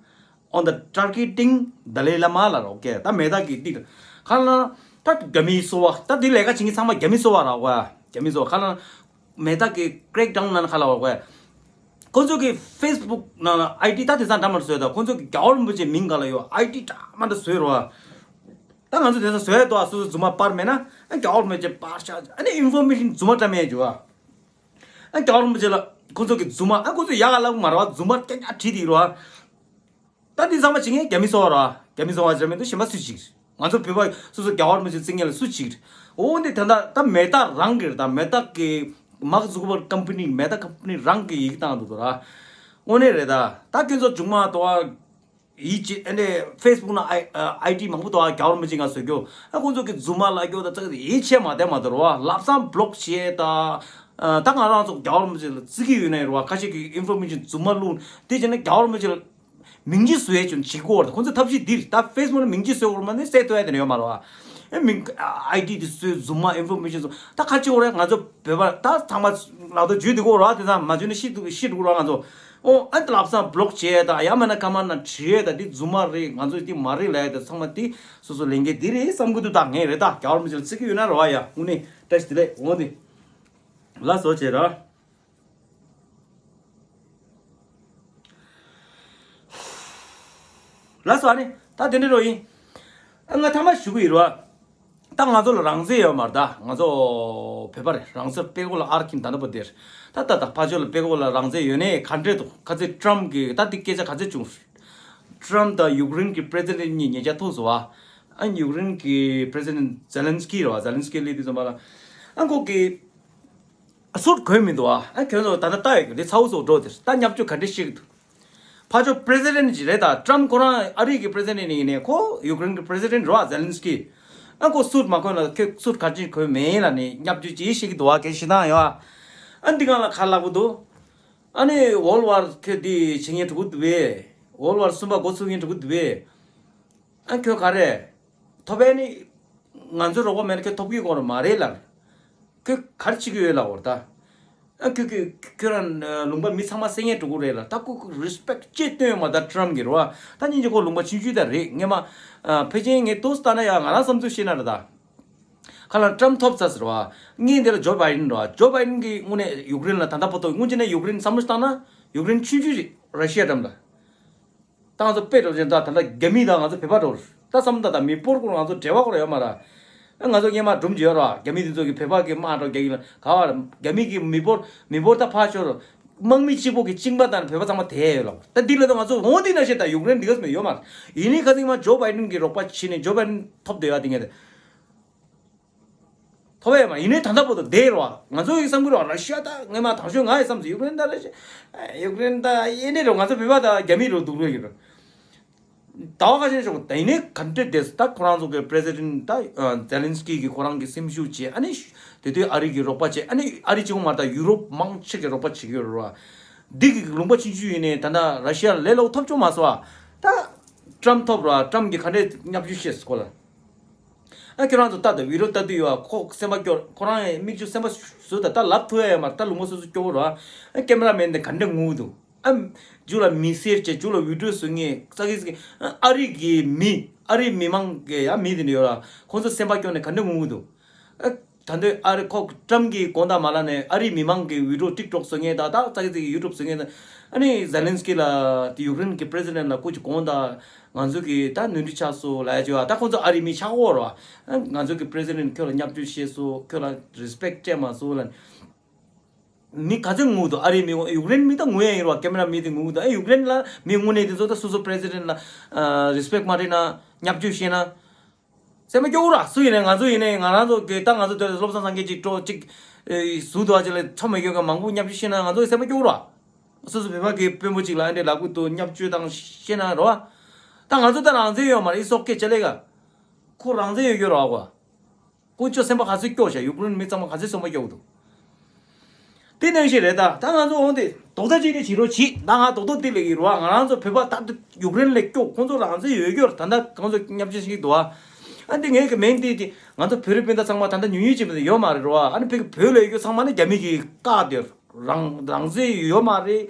on the targeting Dalai Lama ལ་རོ། ཀེ་ད་མེ་ཏཱ་གི་ཏིག་ཁ་ལ། ད་རྒྱ་མིའི་སོ་བ་ད་འདི་ལས་ཀ་བྱེད་མཁན་ཚང་མ་རྒྱ་མིའི་སོ་བ་ར་བ། རྒྱ་མིའི་སོ་བ་ཁ་ལ་མེ་ཏ་གི་ཀྲེག་ཌའུན་ནང་ཁ་ལ་བ་བ། ཁོང་ཚོ་གི་ཕེ་སི་བུག་ནང་ལ་ཨའི་ཌི་ད་དེ་ཚང་འདྲ་མར་བཟོས་ད། ཁོང་ཚོ་གི་རྒྱལ་བ་རིན་པོ་ཆེ་མིང་ག་ལ་ཡོད་ཨའི་ཌི་འདྲ་མ་འདྲ་བཟོས་ར་བ། ད་ང་ཚོ་དེ་ཚོ་བཟོས་ཏོ། སོ་སོ་རྫུན་མ་པར་མེད་ན་ཨ་རྒྱལ་བ་རིན་པོ་ཆེ་པར་ཤ་ཨ་ནི་ཨིན་ཕོར་མེ་ཤན་རྫུན་མ་འདྲ་མེད་འཇུ་བ། ཨ་རྒྱལ་བ་རིན་པོ་ཆེ་ལ་ཁོང་ཚོ་གི་རྫུན་མ་ཨ་ཁོང་ཚོ་ཡག་ག་ལབ་མ་ར་བ། རྫུན་མ་རྐྱང་རྐྱང་བྲིས་དེ་ར་བ། ད་འདི་ཚང་མ་བྱེད་མཁན་རྒྱ་མི་སོ་བ་ར། རྒྱ་མི་སོ་བ་ཟེར་མི་འདུག་གཞན་པ་སུ་གཅིག་ང་ཚོ་བོད་པ་སོ་སོ་རྒྱལ་བ་རིན་པོ་ཆེ་བརྩི་མཁན་ལ་སུ་གཅིག་འོ་འདི་ད་ལྟ་ད་མེ་ཏ་རང་གི་རེད། ད་མེ་ཏ་གི་མཱག་ཛུ་ཀར་བྷར་ཀམ་པ་ནི་མེ་ཏ་ཀམ་པ་ནི་རང་གི་ཡིག་བཏང་འདུག་ད་ར། དངོས་གནས་རེད། ད་ད་ཁྱོད་ཚོ་མཇུག་མ་དོ་བ་ཡིད་ཆེས་ཨ་ནི་ཕེ་སི་བུག་ན་ཨའི་ཨའི་ཌི་མང་པོ་དོ་བ་རྒྱལ་བ་རིན་པོ་ཆེ་ང་བཟོ་རྒྱུ་ཨ་ཁོང་ཚོ་གི་རྫུན་མ་ལབ་རྒྱུ་ད་ཙག་ཡིད་ཆེས་མ་བདེ་མ་དོ་ར་བ། ལབ་སང་བྷི་ལོག་བྱས་ད། ད་ང་རང་ཚོ་རྒྱལ་བ་རིན་པོ་ཆེ་ལ་བརྩི་གི་ཡོད་ན་ཡོད་ར་བ། ཁ་ཤས་ཀྱི་ཨིན་ཕོར་མེ་ཤན་རྫུན་མ་བླུགས་དེ་བྱས་ན་རྒྱལ་བ་རིན་པོ་ཆེ་ལ། མིང་ཅིག་བཟོ་ཡས་ཅུང་བྱེད་དགོས་རེད། ཁོང་ཚོ་ཐབས་ཤེས་འདིར་ད་ཕེ་སི་བུག་ནང་མིང་ཅིག་བཟོས་དགོས་རེད། མ་ནི་གསལ་ཐུབ་ཡ་དེ་ནས་ཡོད་མ་རེད་བ། ཨེ་མིང་ཨའི་ཌི་དེ་བཟོས་རྫུན་མ་ཨིན་ཕོར་མེ་ཤན་བཟོ་ད་ག་ཅི་འོ་རེད། ང་ཚོ་བོད་པ་ད་ཚང་མ་ལག་ཐོག་འཇུས་དེ་དགོས་རེད་བ། དེ་ཚང་མ་འཇུས་ན་ཤི་འདུག་ཤི་འགྲོ་རེད་བ་ང་ཚོ། ཨོ་ཨ་ལབ་སང་བྷི་ལོག་བྱས་ད་ཡ་མ་ན་ཀ་མ་ན་བྲིས་ད་འདི་རྫུན་མ་རེད། ང་ཚོ་འདི་མ་རེད་ལབ་ཡ་ད་ཚང་མ་འདི་སོ་སོ་ལས་འགན་འདི་རེད་བསམ་གི་འདུག་ད་ངས་རེད་ད་རྒྱལ་བ་རིན་པོ་ཆེ་ལ་བརྩི་གི་ཡོད་ན་རེད་བ། ཡ་དངོས་གནས་བཀྲ་ཤིས་བདེ་ལེགས། འོ་འདི་ལ་བཟོ་བྱས་ར། ལགས་སོ། ཨ་ནི་ད་དེ་འདྲ་རོ་ཡིན། ཨ་ང་ཐ་མ་ཞུ་གི་ཡིན་རོ། ད་ང་ཚོ་ལ་རང་བཙན་ཡོད་མ་རེད། ད་ང་ཚོ་བོད་པ་རེད། རང་བཙན་སྤེལ་གོ་ལ་ཨར་ཁིན་ད་ནི་པོ་དེར། ད་ད་ད་ཕ་ཆོས་ལ་སྤེལ་གོ་ལ་རང་བཙན་ཡོད་ནས་ག་འདྲས་འདུག་ཁ་ཚེ་ཊམ་གི་ད་དེ་སྐད་ཆ་ག་ཚོད་བྱུང་། ཊམ་དང་ཡུཀ་རེན་གི་པྲེ་སི་ཌེན་གཉིས་ཉེ་ཆར་ཐུག་སོང་བ། ཨ་ཡུཀ་རེན་གི་པྲེ་སི་ཌེན་ཛེ་ལན་སི་ཀི་རེད་བ། ཛེ་ལན་སི་ཀི་སླེབས་དུས་ཙམ་པ་ལ་ཨ་ཁོ་གི་སུཊ་གོན་མི་འདུག་ཨ། ཨ་ཁྱོད་ཚོ་ད་ལྟ་ལྟ་ཡོད་གི་འདི་ཚ་བོ་ཚོ་འགྲོ་དེར་ད་བརྙས་བཅོས་ག་འདྲས་བཤད་གི་འདུག་ཕ་ཆོས་པྲེ་སི་ཌེན་ཅིག་རེད། ད་ཊམ་ཁོ་རང་ཨ་རི་གི་པྲེ་སི་ཌེན་ཡིན་ནས་ཁོ་ཡུཀ་རེན་གི་པྲེ་སི་ཌེན་རེད་བ། ཛེ་ལན་སི་ཀི། ཨ་ཁོ་སུཊ་མ་གོན་ལ་ཁྱོད་སུཊ་ག་ཅིག་གོན་མེད་ལ་ནི་བརྙས་བཅོས་ཅིག་བཤད་གི་འདུག་ཨ། གལ་ཞེ་དྲག་ཡོད་ཨ། ཨ་འདི་གང་ལ་ཁ་ལག་པོ་འདུག་ཨ་ནི་ཝོལ་ཝར་ཁྱོད་འདི་བྱེད་ངེས་འགྲོ་གི་འདུག་བས། ཝོལ་ཝར་གསུམ་པ་འགོ་ཚུགས་ངེས་འགྲོ་གི་འདུག་བས། ཨ་ཁྱོད་ག་རེ། ཐོབ་ཨེ་ནི། ང་ཚོའི་རོགས་པ་མེད་ན་ཁྱོད་ཐོབ་ཀྱི་ཡོད་མ་རེད་ལབ། ཁྱོད་ག་རེ་བྱེད་ཀྱི་ཡོད་ལབ་འོར་ད། ཨ་ཁྱོད་ཀྱི་ཁྱོད་རང་ལུང་པ་མི་ཚང་མ་བསད་ངེས་འགྲོ་གི་རེད་ལ། ད་ཁོ་རི་སི་པེག་ཅི་སྟོན་ཡོད་མ་ད་ཊམ་གི་རོ། ད་སྙིང་རྗེ་ཁོ་ལུང་པ་ཆུང་ཆུང་ད་རེད། ངས་མ་ཕལ་ཆེར་ངས་ལྟོས་ལྟ་ན་ཡ་ང་རང་བསམ་ཚུལ་བཤད་ན་རེད་ད། ཁ་ལ་ཊམ་ཐོབ་ཚར་ཟེར་བ། ངས་འདི་ལ་ཇོ་བྷའི་ཌེན་རོ། ཇོ་བྷའི་ཌེན་གི་དངོས་གནས་ཡུཀ་རེན་ལ་ད་ལྟ་བར་དུ་སྔོན་ཆད་ནས་ཡུཀ་རེན་བསམ་བློ་བཏང་ན་ཡུཀ་རེན་ཆུང་ཆུང་རེད་ར་ཤི་ཡ་འགྲམ་ལ། ད་ང་ཚོ་དཔེ་འགྲོ་ཅན་ད་ད་ལྟ་རྒྱ་མི་དང་ང་ཚོ་བོད་པ་འགྲོ། ད་བསམ་ད་ད་མི་འབོར་སྐོར་ང་ཚོ་འབྲེལ་བ་སྐོར་ཡོད་མ་ར། ང་ཚོ་སྔས་མ་སྒྲུང་བརྗོད་ར་རྒྱ་མི་དེ་ཚོ་གི་བོད་པ་གི་དམག་འགྲོ་རྒྱ་གི་ལ་ག་བ་ར་རྒྱ་མི་གི་མི་འབོར་མི་འབོར་ད་ཕར་ཤོར། དམག་མི་གཅིག་པོ་གི་གཅིན་པ་དང་བོད་པ་ཚང་མ་དེ་ཡོད་ལ། ད་འདི་ལ་ད་ང་ཚོ་འོང་འདི་ན་ཤེས་ད་ཡུཀ་རེན་འདི་ག་སྨོས་ཡོད་མ་ར། ཡིན་ནི་ཁ་ཚིག་མ་ཇོ་བྷའི་ཌེན་གི་རོགས་པ་བྱེད་ནས་ཇོ་བྷའི་ཌེན་ཐོབ་བསྡད་ཡ་དེ་ངས་དེ། ཐོབ་ཡ་མ་ཡིན་ནའི་ད་ལྟ་བར་དུ་བསྡད་རོགས། ང་ཚོ་ཡི་བསམ་གི་རོགས་ར་ཤི་ཡ་ད་ངས་མ་དང་ཤོས་ང་ཡི་བསམ་ཟིན་ཡུཀ་རེན་ད་ར་ཤི་ཡུཀ་རེན་ད་ཡེ་ནས་རོགས་ང་ཚོ་བོད་པ་ད་རྒྱ་མི་རོགས་སྡུག་རོགས་ཡིན་རོགས། ད་བ་ཁ་ཤས་ཤོག་ད་ཡིན་ནའི་ག་འདྲ་བསྡད་སོང་། ད་ཁོ་རང་ཚོ་གི་པྲེ་སི་ཌེན་ད་ཛེ་ལན་སི་ཀི་གི་ཁོ་རང་གི་སེམས་ཤུགས་བྱས་ཨ་ནི་དེ་དུས་ཨ་རི་གི་རོགས་པ་བྱས་ཨ་ནི་ཨ་རི་གཅིག་པོ་མ་རེད་ད་ཡུ་རོབ་མང་ཆེ་གི་རོགས་པ་བྱེད་ཀྱི་ཡོད་རོགས། འདི་གི་ལུང་པ་ཆུང་ཆུང་ཡིན་ནའི་ད་ལྟ་ར་ཤི་ཡ་ལས་སླ་པོ་ཐོབ་ཆོག་མ་སོང་ཨ། ད་ཊམ་ཐོབ་རོགས་ཊམ་གི་ག་འདྲས་བརྙས་བཅོས་བཤད་སོང་ཁོ་ལ། ཨ་ཁྱོད་རང་ཚོ་ལྟ་དང་བི་ཌིའོ་ལྟ་དུས་ཡོད་ཨ་ཁོ་སེམས་པ་སྐྱོ་ཁོ་རང་ཡང་མིག་ཆུ་སེམས་པ་བཟོ་ད་ལབ་ཐུབ་ཡ་ཡོད་མ་རེད། ད་ལུང་པ་སོ་སོ་སྐྱོ་བོ་རེད་ཨ། ཀེ་མ་ར་མེན་དེ་ག་འདྲ་ངུ་འདུག་ཨ་མཇུག་ལ་མི་སེར་བྱས་མཇུག་ལ་བི་ཌིའོ་བཟོ་ངེས་ཙག་གི་ཙག་གི་ཨ་རི་གི་མི་ཨ་རི་མི་མང་གི་ཡ་མི་དེ་འདྲ་ཡོད་ར་ཁོང་ཚོ་སེམས་པ་སྐྱོ་ནས་ག་འདྲ་ངུ་འདུག་ཨ་ད་འདོད་ཨ་རི་ཁོ་ཊམ་གི་དགོངས་དག་མ་ལ་ནས་ཨ་རི་མི་མང་གི་བི་ཌིའོ་ཊིག་ཊོག་བཟོ་ངེས་ད་ད་ཙག་གི་ཙག་གི་ཡུ་ཊུབ་བཟོ་ངེས་ད་ཨ་ནི་ཛེ་ལན་སི་ཀི་ལ་དེ་ཡུཀ་རེན་གི་པྲེ་སི་ཌེན་ལ་སྐུ་མཁྱེན་དགོངས་དག་ང་ཚོ་གི་ད་ནོར་འཁྲུལ་ཆགས་སོང་ལབ་ཡ་ཅིག་ཡོད་ཨ། ད་ཁོང་ཚོ་ཨ་རི་མི་ཆགས་ཀྱི་ཡོད་རེད་བ། ང་ཚོ་གི་པྲེ་སི་ཌེན་ཁྱོད་ལ་བརྙས་བཅོས་བྱས་སོང་ཁྱོད་ལ་རི་སི་པེག་སྤྲད་མ་སོང་ལབ། མི་ག་ཚོད་ངུ་འདུག་ཨ་རི་མི་ཡུཀ་རེན་མི་ད་ངུ་ཡ་ཡིན་རེད་བ། ཀེ་མ་ར་མི་དེ་ངུ་འདུག་ཨ་ཡུཀ་རེན་ལ་མི་ངུ་ནས་དེ་ཚོ་ད་སོ་སོ་པྲེ་སི་ཌེན་ལ་རི་སི་པེག་མ་སྤྲད་ན་བརྙས་བཅོས་བྱས་ན། སེམས་པ་སྐྱོ་བོ་ར་སུ་ཡིན་ནའི་ང་ཚོ་ཡིན་ནའི་ང་རང་ཚོ་གི་ད་ང་ཚོ་དེ་བློ་བཟང་སངས་རྒྱས་ཅིག་སྤྲོ་ཅིག་ཟུར་དུ་བ་ཅིག་ལ་ཆོ་མེད་སྐྱོ་གི་མང་པོ་བརྙས་བཅོས་བྱས་ན་ང་ཚོ་སེམས་པ་སྐྱོ་བོ་ར། སོ་སོ་བོད་པ་གི་དཔོན་པོ་ཅིག་ལ་ཨ་འདྲའི་ལབ་གི་འདུག་བརྙས་བཅོས་དང་བཤད་ན་རོ། ད་ང་ཚོ་ད་རང་བཙན་ཡོད་མ་རེད། ཨི་སོག་སྐད་ཆ་ལས་ཀ་ཁོ་རང་བཙན་ཡོད་རྒྱུ་རོ་གོ། ཀུན་སྤྱོད་སེམས་པ་ག་ཚོད་སྐྱོ་བྱ་ཡུཀ་རེན་མི་ཚང་མ་ག་ཚོད་སེམས་པ་སྐྱོ་གི་འདུག་དེ་ནང་བཞིན་རེད་ད། ད་ང་ཚོ་འོང་དེ་རྡོག་རྩ་གཅིག་སྒྲིལ་བྱེད་རོགས་བྱེད། ད་ང་རྡོག་རྡོག་དེ་ལས་ཀྱི་རོ་ང་རང་ཚོ་བོད་པ་ད་ཡུཀ་རེན་ལས་སྐྱོ། ཁོང་ཚོ་རང་བཙན་ཡོད་རྒྱུ་རེད། ད་ད་ཁོང་ཚོ་བརྙས་བཅོས་བྱེད་ཀྱི་འདུག་ཨ། ཨ་འདི་ངས་ཀྱི་མིང་དེ་དེ་ང་ཚོ་བོད་རིགས་སྤུན་ཟླ་ཚང་མ་ད་ད་ཉུང་ཉུང་ཅིག་མི་ཡོད་མ་རེད་རོ། ཨ་ནི་བོད་ཀྱི་བོད་ལས་ཡོད་རྒྱུ་ཚང་མ་ནི་རྒྱ་མི་གི་བཀག་དེ་རང་རང་བཙན་ཡོད་མ་རེད།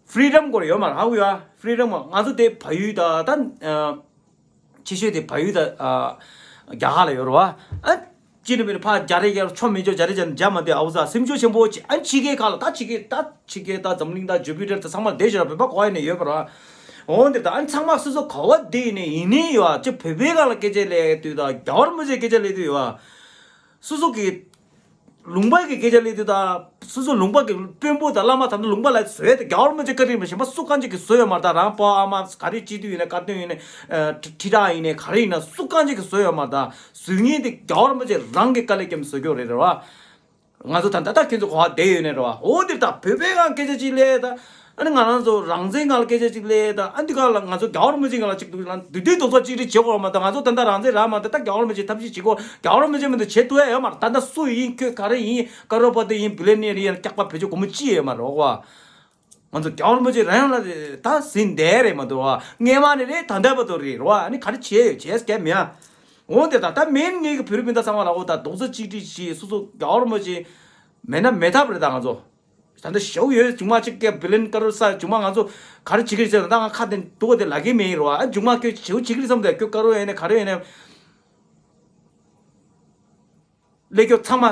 ཕི་རི་ཌམ་སྐོར་ཡོད་མ་རེད། ཧ་གོ་ཡ། ཕི་རི་ཌམ་ང་ཚོ་དེ་བལ་ཡུལ་ད་ད་ཆེ་ཤོས་དེ་བལ་ཡུལ་ད་ རྒྱ་གར་ལ་ཡོད་རེད་བ། ཨ་ཅི་ནས་མིན་ཕ་རྒྱ་རེ་རྒྱ་ཆོ་མི་འཇོག་རྒྱ་རེ་རྒྱ་རྒྱ་མ་དེ་ཨའུ་ཟ་སེམས་ཆོས་ཆེན་པོ་ཅི་ཨ་ཕྱི་རྒྱལ་ཁག་ལ་ད་ཕྱི་རྒྱལ་ད་ཕྱི་རྒྱལ་ད་འཛམ་གླིང་ད་ཇུ་པི་ཊར་ད་ཚང་མ་བསྡད་ཤེས་ར་བོད་པ་གོ་ཡ་ནས་ཡོད་པ་ར། འོ་འདིར་ད་ཨ་ཚང་མ་སོ་སོ་ག་བ་བསྡད་ནས་ཡིན་ནས་ཡོད་ཅི་བོད་པའི་གང་ལ་སྐད་ཆ་ལས་དུས་ད་རྒྱ་བར་མི་ཆེ་སྐད་ཆ་ལས་དུས་ཡོད། སོ་སོ་གི་ལུང་པ་གི་སྐད་ཆ་ལས་དུས་ད་སོ་སོ་ལུང་པ་གི་དཔོན་པོ་དང་བླ་མ་དམ་དུ་ལུང་པ་ལ་བཟོས་ཏེ་རྒྱ་བར་མི་ཆེ་བཀའ་དྲིན་པ་གཞན་པ་སུ་གང་ཅིག་གི་བཟོས་ཡོད་མ་རེད། ད་རང་པོ་ཨ་མ་ག་རེ་སྤྱི་འཐུས་ཡིན་ནས་བཀའ་བསྟན་ཡིན་ནས་ཁྲི་ཁྲི་ཁྲག་ཡིན་ནས་ག་རེ་ཡིན་ན་སུ་གང་ཅིག་གི་བཟོས་ཡོད་མ་རེད། ད་བཟོས་ངེས་དེ་རྒྱ་བར་མི་ཆེ་རང་གི་དཀའ་ལས་བརྒྱབ་བཟོས་ཀྱོག་རེད་རེད་བ། ང་ཚོ་ད་ལྟ་ད་ཁྱེད་ཚོ་གོ་བ་བསྡད་ཡོད་ནས་རེད་བ། འོ་འདིར་ད་བོད་པའི་སྒང་སྐད་ཆ་ཅིག་ལས་ད། ཨ་ནི་ང་རང་ཚོ་རང་བཙན་སྒང་ལ་སྐད་ཆ་ཅིག་ལས་ད། ཨ་འདི་ག་ལ་ང་ཚོ་རྒྱ་བར་མི་ཆེ་སྒང་ལ་ཅིག་འདུག་ལ་འདུས་འདུས་རྡོག་རྩ་གཅིག་སྒྲིལ་བྱེད་དགོས་མ་ད། ང་ཚོ་ད་ལྟ་རང་བཙན་རག་མ་ད་ད་རྒྱ་བར་མི་ཆེ་ཐབས་ཤེས་བྱེད་དགོས། རྒྱ་བར་མི་ཆེ་མི་འདུག་བྱེད་ཐུབ་ཡ་ཡོད་མ་རེད། ད་ལྟ་སུ་ཡིན་ཁྱོད་ག་རེ་ཡིན་ཀ་རོ་པ་ཏི་ཡིན་བི་ལི་ཡ་ནེར་ཡིན་སྐྱག་པ་བེད་སྤྱོད་སྒོར་མོ་ཅི་ཡོད་མ་རེད་བ། ང་ཚོ་རྒྱ་བར་མི་ཆེ་རང་ལ་ད་ཟིན་བསྡད་རེད་མ་གཏོགས་བ། སྔས་མ་ནས་རེད་ད་ལྟ་བར་དུ་རེད་རོ། ཨ་ནི་ག་རེ་བྱས་ཡོད་བྱས་སྐད་མེད་ཨ། འོ་དེ་ད་ལྟ་མེན་ངེད་ཀྱི་བོད་རིགས་སྤུན་ཟླ་ཚང་མ་ལ་འོ་ད་རྡོག་རྩ་གཅིག་སྒྲིལ་བྱས་སོ་སོ་རྒྱ་བར་མི་ཆེ་མེད་ན་མེད་ཐབས་རེད། ད་ང་ཚོ་ད་ལྟ་ཞེའུ་ཡོད་ཅུང་མ་གཅིག་སྐད་བི་ལིན་ཀ་རོ་ས་ཅུང་མ་ང་ཚོ་ག་རེ་བྱེད་ཀྱི་རེད་ཟེར་ན་ད་ང་ཁ་དེ་འདུག་དེ་ལ་གི་མེད་རོ། ཨ་ཅུང་མ་ཁྱོད་ཞེའུ་བྱེད་ཀྱི་རེད་བསམ་དེ་ཁྱོད་ཀ་རོ་ཡོད་ནས་ག་རེ་ཡོད་ནས། ཀླད་ཀོར་ཚང་མ་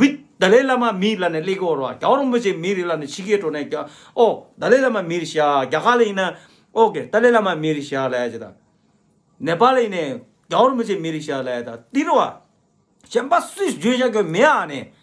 ཝིད་ཏཱ་ལའི་བླ་མ་མི་ལ་ནས་ཀླད་ཀོར་རོ། རྒྱ་བར་མི་ཆེ་མི་རེད་ལ་ནས་ཕྱི་རྒྱལ་འགྲོ་ནས་རྒྱ་ཨོ་ཏཱ་ལའི་བླ་མ་མི་རེད་ཤག་རྒྱ་གར་ལ་ཡིན་ན་ཨོ་ཀེ་ཏཱ་ལའི་བླ་མ་མི་རེད་ཤག་ལ་ཡ་ཅི་ད། ནེ་པཱལ་ལ་ཡིན་ནས་རྒྱ་བར་མི་ཆེ་མི་རེད་ཤག་ལ་ཡ་ད་དེ་རེད་བ། གཞན་པ་སུས་བརྗོད་བྱ་གི་མེད་ཨ་ནས།